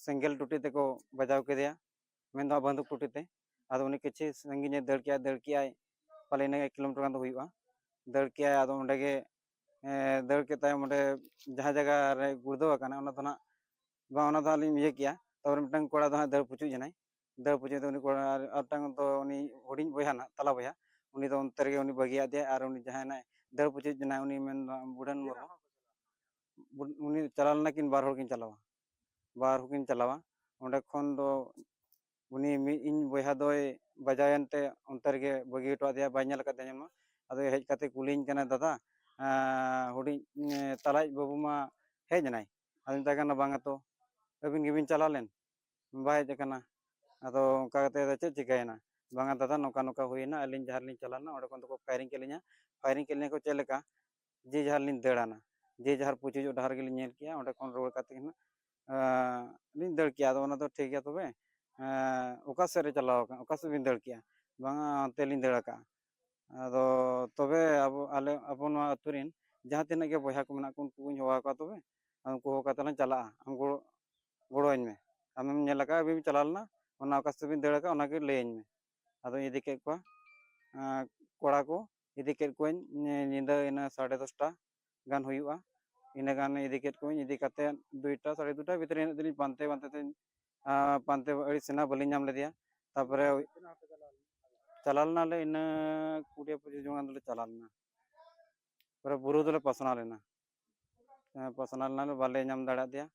ᱥᱮᱸᱜᱮᱞ ᱴᱩᱴᱤ ᱛᱮᱠᱚ ᱵᱟᱡᱟᱣ ᱠᱮᱫᱮᱭᱟ, ᱢᱮᱱᱫᱚ ᱵᱟᱱᱫᱩᱠ ᱴᱩᱴᱤ ᱛᱮ᱾ ᱟᱫᱚ ᱩᱱᱤ ᱠᱤᱪᱷᱩ ᱥᱟᱺᱜᱤᱧᱮ ᱫᱟᱹᱲ ᱠᱮᱜᱼᱟ, ᱫᱟᱹᱲ ᱠᱮᱜᱼᱟᱭ ᱯᱟᱞᱮ ᱤᱱᱟᱹ ᱮᱠ ᱠᱤᱞᱳᱢᱤᱴᱟᱨ ᱜᱟᱱ ᱫᱚ ᱦᱩᱭᱩᱜᱼᱟ᱾ ᱫᱟᱹᱲ ᱠᱮᱜᱼᱟᱭ, ᱟᱫᱚ ᱚᱸᱰᱮ ᱜᱮ ᱫᱟᱹᱲ ᱠᱮᱫ ᱛᱟᱭᱚᱢ ᱚᱸᱰᱮ ᱡᱟᱦᱟᱸ ᱡᱟᱭᱜᱟ ᱨᱮ ᱜᱩᱲᱫᱟᱹᱣ ᱟᱠᱟᱱᱟ, ᱚᱱᱟ ᱫᱚ ᱱᱟᱜ ᱵᱟᱝ, ᱚᱱᱟ ᱫᱚ ᱟᱹᱞᱤᱧ ᱤᱭᱟᱹ ᱠᱮᱜᱼᱟ᱾ ᱛᱟᱨᱯᱚᱨᱮ ᱢᱤᱫᱴᱟᱝ ᱠᱚᱲᱟ ᱫᱚ ᱦᱟᱸᱜ ᱫᱟᱹᱲ ᱯᱩᱪᱩᱡ ᱮᱱᱟᱭ᱾ ᱫᱟᱹᱲ ᱯᱩᱪᱩᱡ ᱛᱮ ᱩᱱᱤ ᱠᱚᱲᱟ ᱟᱨ ᱢᱤᱫᱴᱟᱝ ᱫᱚ ᱩᱱᱤ ᱦᱩᱰᱤᱧ ᱵᱚᱭᱦᱟ ᱱᱟᱜ, ᱛᱟᱞᱟ ᱵᱚᱭᱦᱟ, ᱩᱱᱤ ᱫᱚ ᱚᱱᱛᱮ ᱨᱮᱜᱮ ᱩᱱᱤ ᱵᱟᱹᱜᱤᱭᱟᱫ ᱫᱮᱭᱟ᱾ ᱟᱨ ᱩᱱᱤ ᱡᱟᱦᱟᱸᱭ ᱱᱟᱜ ᱫᱟᱹᱲ ᱯᱩᱪᱩᱡ ᱮᱱᱟᱭ, ᱩᱱᱤ ᱢᱮᱱ ᱫᱚ ᱵᱩᱰᱷᱟᱹᱱ ᱢᱩᱨᱢᱩ, ᱩᱱᱤ ᱪᱟᱞᱟᱣ ᱞᱮᱱᱟ ᱠᱤᱱ, ᱵᱟᱨ ᱦᱚᱲ ᱠᱤᱱ ᱪᱟᱞᱟᱣᱟ, ᱵᱟᱨ ᱦᱚᱲ ᱠᱤᱱ ᱪᱟᱞᱟᱣᱟ᱾ ᱚᱸᱰᱮ ᱠᱷᱚᱱ ᱫᱚ ᱩᱱᱤ ᱢᱤᱫ ᱤᱧ ᱵᱚᱭᱦᱟ ᱫᱚᱭ ᱵᱟᱡᱟᱣᱮᱱ ᱛᱮ ᱚᱱᱛᱮ ᱨᱮᱜᱮ ᱵᱟᱹᱜᱤ ᱦᱚᱴᱚ ᱟᱫᱮᱭᱟ, ᱵᱟᱭ ᱧᱮᱞ ᱟᱠᱟᱫ ᱛᱟᱭᱟ ᱧᱮᱞ ᱢᱟ᱾ ᱟᱫᱚ ᱦᱮᱡ ᱠᱟᱛᱮ ᱠᱩᱞᱤᱧ ᱠᱟᱱᱟ, "ᱫᱟᱫᱟ, ᱦᱩᱰᱤᱧ ᱛᱟᱞᱟᱭᱤᱡ ᱵᱟᱹᱵᱩ ᱢᱟ ᱦᱮᱡ ᱮᱱᱟᱭ?" ᱟᱫᱚᱧ ᱢᱮᱛᱟᱭ ᱠᱟᱱᱟ, "ᱵᱟᱝᱟ ᱛᱚ, ᱟᱹᱵᱤᱱ ᱜᱮᱵᱤᱱ ᱪᱟᱞᱟᱣ ᱞᱮᱱ, ᱵᱟᱭ ᱦᱮᱡ ᱟᱠᱟᱱᱟ᱾ ᱟᱫᱚ ᱚᱱᱠᱟ ᱠᱟᱛᱮ ᱫᱚ ᱪᱮᱫ ᱪᱤᱠᱟᱹᱭᱮᱱᱟ?" "ᱵᱟᱝᱟ ᱫᱟᱫᱟ, ᱱᱚᱝᱠᱟ ᱱᱚᱝᱠᱟ ᱦᱩᱭᱮᱱᱟ, ᱟᱹᱞᱤᱧ ᱡᱟᱦᱟᱸ ᱨᱮᱞᱤᱧ ᱪᱟᱞᱟᱣ ᱞᱮᱱᱟ, ᱚᱸᱰᱮ ᱠᱷᱚᱱ ᱫᱚᱠᱚ ᱯᱷᱟᱭᱨᱤᱝ ᱠᱮᱫ ᱞᱤᱧᱟ, ᱯᱷᱟᱭᱨᱤᱝ ᱠᱮᱫ ᱞᱤᱧᱟ ᱠᱚ ᱪᱮᱫ ᱞᱮᱠᱟ, ᱡᱮ ᱡᱟᱦᱟᱸ ᱨᱮᱞᱤᱧ ᱫᱟᱹᱲ ᱟᱱᱟ, ᱡᱮ ᱡᱟᱦᱟᱸ ᱯᱩᱪᱩᱡᱚᱜ ᱰᱟᱦᱟᱨ ᱜᱮᱞᱤᱧ ᱧᱮᱞ ᱠᱮᱜᱼᱟ, ᱚᱸᱰᱮ ᱠᱷᱚᱱ ᱨᱩᱣᱟᱹᱲ ᱠᱟᱛᱮ ᱜᱮ ᱱᱟᱜ, ᱟᱸ, ᱞᱤᱧ ᱫᱟᱹᱲ ᱠᱮᱜᱼᱟ᱾ ᱟᱫᱚ ᱚᱱᱟ ᱫᱚ ᱴᱷᱤᱠ ᱜᱮᱭᱟ, ᱛᱚᱵᱮ, ᱟᱸ, ᱚᱠᱟ ᱥᱮᱫ ᱨᱮ ᱪᱟᱞᱟᱣ ᱟᱠᱟᱱ, ᱚᱠᱟ ᱥᱮᱫ ᱵᱤᱱ ᱫᱟᱹᱲ ᱠᱮᱜᱼᱟ?" "ᱵᱟᱝᱟ, ᱚᱱᱛᱮ ᱞᱤᱧ ᱫᱟᱹᱲ ᱟᱠᱟᱜᱼᱟ᱾" ᱟᱫᱚ ᱛᱚᱵᱮ ᱟᱵᱚ, ᱟᱞᱮ, ᱟᱵᱚ ᱱᱚᱣᱟ ᱟᱹᱛᱩ ᱨᱮᱱ ᱡᱟᱦᱟᱸ ᱛᱤᱱᱟᱹᱜ ᱜᱮ ᱵᱚᱭᱦᱟ ᱠᱚ ᱢᱮᱱᱟᱜ ᱠᱚ, ᱩᱱᱠᱩ ᱠᱚᱧ ᱦᱚᱦᱚ ᱟᱠᱚᱣᱟ, ᱛᱚᱵᱮ ᱟᱨ ᱩᱱᱠᱩ ᱦᱚᱦᱚ ᱠᱟᱛᱮ ᱞᱟᱝ ᱪᱟᱞᱟᱜᱼᱟ, ᱟᱢ ᱜᱚᱲᱚ, ᱜᱚᱲᱚᱣᱟᱹᱧ ᱢᱮ, ᱟᱢᱮᱢ ᱧᱮᱞ ᱟᱠᱟᱫᱼᱟ, ᱟᱹᱵᱤᱱ ᱪᱟᱞᱟᱣ ᱞᱮᱱᱟ, ᱚᱱᱟ ᱚᱠᱟ ᱥᱮᱫ ᱵᱤᱱ ᱫᱟᱹᱲ ᱟᱠᱟᱫ, ᱚᱱᱟᱜᱮ ᱞᱟᱹᱭᱟᱹᱧ ᱢᱮ᱾ ᱟᱫᱚᱧ ᱤᱫᱤ ᱠᱮᱫ ᱠᱚᱣᱟ, ᱟᱸ, ᱠᱚᱲᱟ ᱠᱚ ᱤᱫᱤ ᱠᱮᱫ ᱠᱚᱣᱟᱧ, ᱧᱤ-, ᱧᱤᱫᱟᱹ ᱤᱱᱟᱹ ᱥᱟᱲᱮ ᱫᱚᱥᱴᱟ ᱜᱟᱱ ᱦᱩᱭᱩᱜᱼᱟ᱾ ᱤᱱᱟᱹ ᱜᱟᱱ ᱤᱫᱤ ᱠᱮᱫ ᱠᱚᱣᱟᱧ, ᱤᱫᱤ ᱠᱟᱛᱮ ᱫᱩᱭᱴᱟ, ᱥᱟᱲᱮ ᱫᱩᱴᱟ ᱵᱷᱤᱛᱨᱤ ᱤᱱᱟᱹᱜ ᱫᱤᱱ ᱯᱟᱱᱛᱮ, ᱯᱟᱱᱛᱮ ᱛᱮᱧ, ᱟᱸ, ᱯᱟᱱᱛᱮ ᱟᱹᱲᱤᱥ ᱮᱱᱟ, ᱵᱟᱹᱞᱤᱧ ᱧᱟᱢ ᱞᱮᱫᱮᱭᱟ᱾ ᱛᱟᱨᱯᱚᱨᱮ ᱪᱟᱞᱟᱣ ᱞᱮᱱᱟᱞᱮ ᱤᱱᱟᱹ ᱠᱩᱲᱤ ᱯᱚᱸᱪᱤᱥ ᱡᱚᱱ ᱜᱟᱱ ᱫᱚᱞᱮ ᱪᱟᱞᱟᱣ ᱞᱮᱱᱟ᱾ ᱯᱩᱨᱟᱹ ᱵᱩᱨᱩ ᱫᱚᱞᱮ ᱯᱟᱥᱱᱟᱣ ᱞᱮᱱᱟ᱾ ᱦᱮᱸ, ᱯᱟᱥᱱᱟᱣ ᱞᱮᱱᱟᱞᱮ, ᱵᱟᱞᱮ ᱧᱟᱢ ᱫᱟᱲᱮᱭᱟᱫᱮᱭᱟ᱾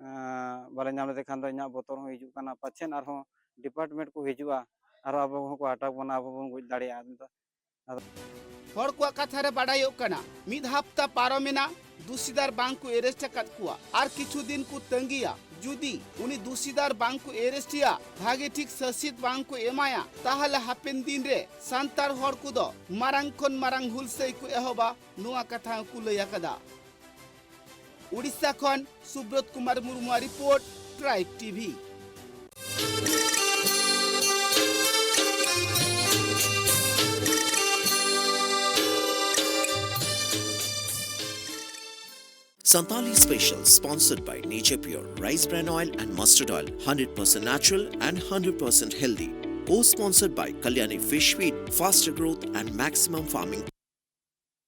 ᱮᱸ, ᱵᱟᱞᱮ ᱧᱟᱢ ᱞᱮᱫᱮ ᱠᱷᱟᱱ ᱫᱚ ᱤᱧᱟᱹᱜ ᱵᱚᱛᱚᱨ ᱦᱚᱸ ᱦᱤᱡᱩᱜ ᱠᱟᱱᱟ, ᱯᱟᱪᱷᱮᱱ ᱟᱨᱦᱚᱸ ᱰᱤᱯᱟᱨᱴᱢᱮᱱᱴ ᱠᱚ ᱦᱤᱡᱩᱜᱼᱟ, ᱟᱨᱦᱚᱸ ᱟᱵᱚ ᱦᱚᱸᱠᱚ ᱟᱴᱟᱠ ᱵᱚᱱᱟ, ᱟᱵᱚ ᱵᱚᱱ ᱜᱚᱡ ᱫᱟᱲᱮᱭᱟᱜᱼᱟ᱾ ᱟᱫᱚ ᱦᱚᱲ ᱠᱚᱣᱟᱜ ᱠᱟᱛᱷᱟ ᱨᱮ ᱵᱟᱰᱟᱭᱚᱜ ᱠᱟᱱᱟ, ᱢᱤᱫ ᱦᱟᱯᱛᱟ ᱯᱟᱨᱚᱢᱮᱱᱟ, ᱫᱩᱥᱤᱫᱟᱨ ᱵᱟᱝ ᱠᱚ ᱮᱨᱮᱥᱴ ᱟᱠᱟᱫ ᱠᱚᱣᱟ᱾ ᱟᱨ ᱠᱤᱪᱷᱩ ᱫᱤᱱ ᱠᱚ ᱛᱟᱺᱜᱤᱭᱟ, ᱡᱩᱫᱤ ᱩᱱᱤ ᱫᱩᱥᱤᱫᱟᱨ ᱵᱟᱝ ᱠᱚ ᱮᱨᱮᱥᱴᱮᱭᱟ, ᱵᱷᱟᱜᱮ ᱴᱷᱤᱠ ᱥᱟᱹᱥᱤᱫ ᱵᱟᱝ ᱠᱚ ᱮᱢᱟᱭᱟ, ᱛᱟᱦᱞᱮ ᱦᱟᱯᱮᱱ ᱫᱤᱱ ᱨᱮ ᱥᱟᱱᱛᱟᱲ ᱦᱚᱲ ᱠᱚᱫᱚ ᱢᱟᱨᱟᱝ ᱠᱷᱚᱱ ᱢᱟᱨᱟᱝ ᱦᱩᱞᱥᱟᱹᱭ ᱠᱚ ᱮᱦᱚᱵᱟ, ᱱᱚᱣᱟ ᱠᱟᱛᱷᱟ ᱦᱚᱸᱠᱚ ᱞᱟᱹᱭ ᱟᱠᱟᱫᱟ᱾ ᱩᱲᱤᱥᱥᱟ ᱠᱷᱚᱱ ᱥᱩᱵᱨᱚᱛ ᱠᱩᱢᱟᱨ ᱢᱩᱨᱢᱩᱣᱟᱜ report, tribe TV. Santali Special, sponsored by Nature Pure, rice bran oil and mustard oil, hundred percent natural and hundred percent healthy. Co-sponsored by Kalyani Fish Feed, faster growth and maximum farming.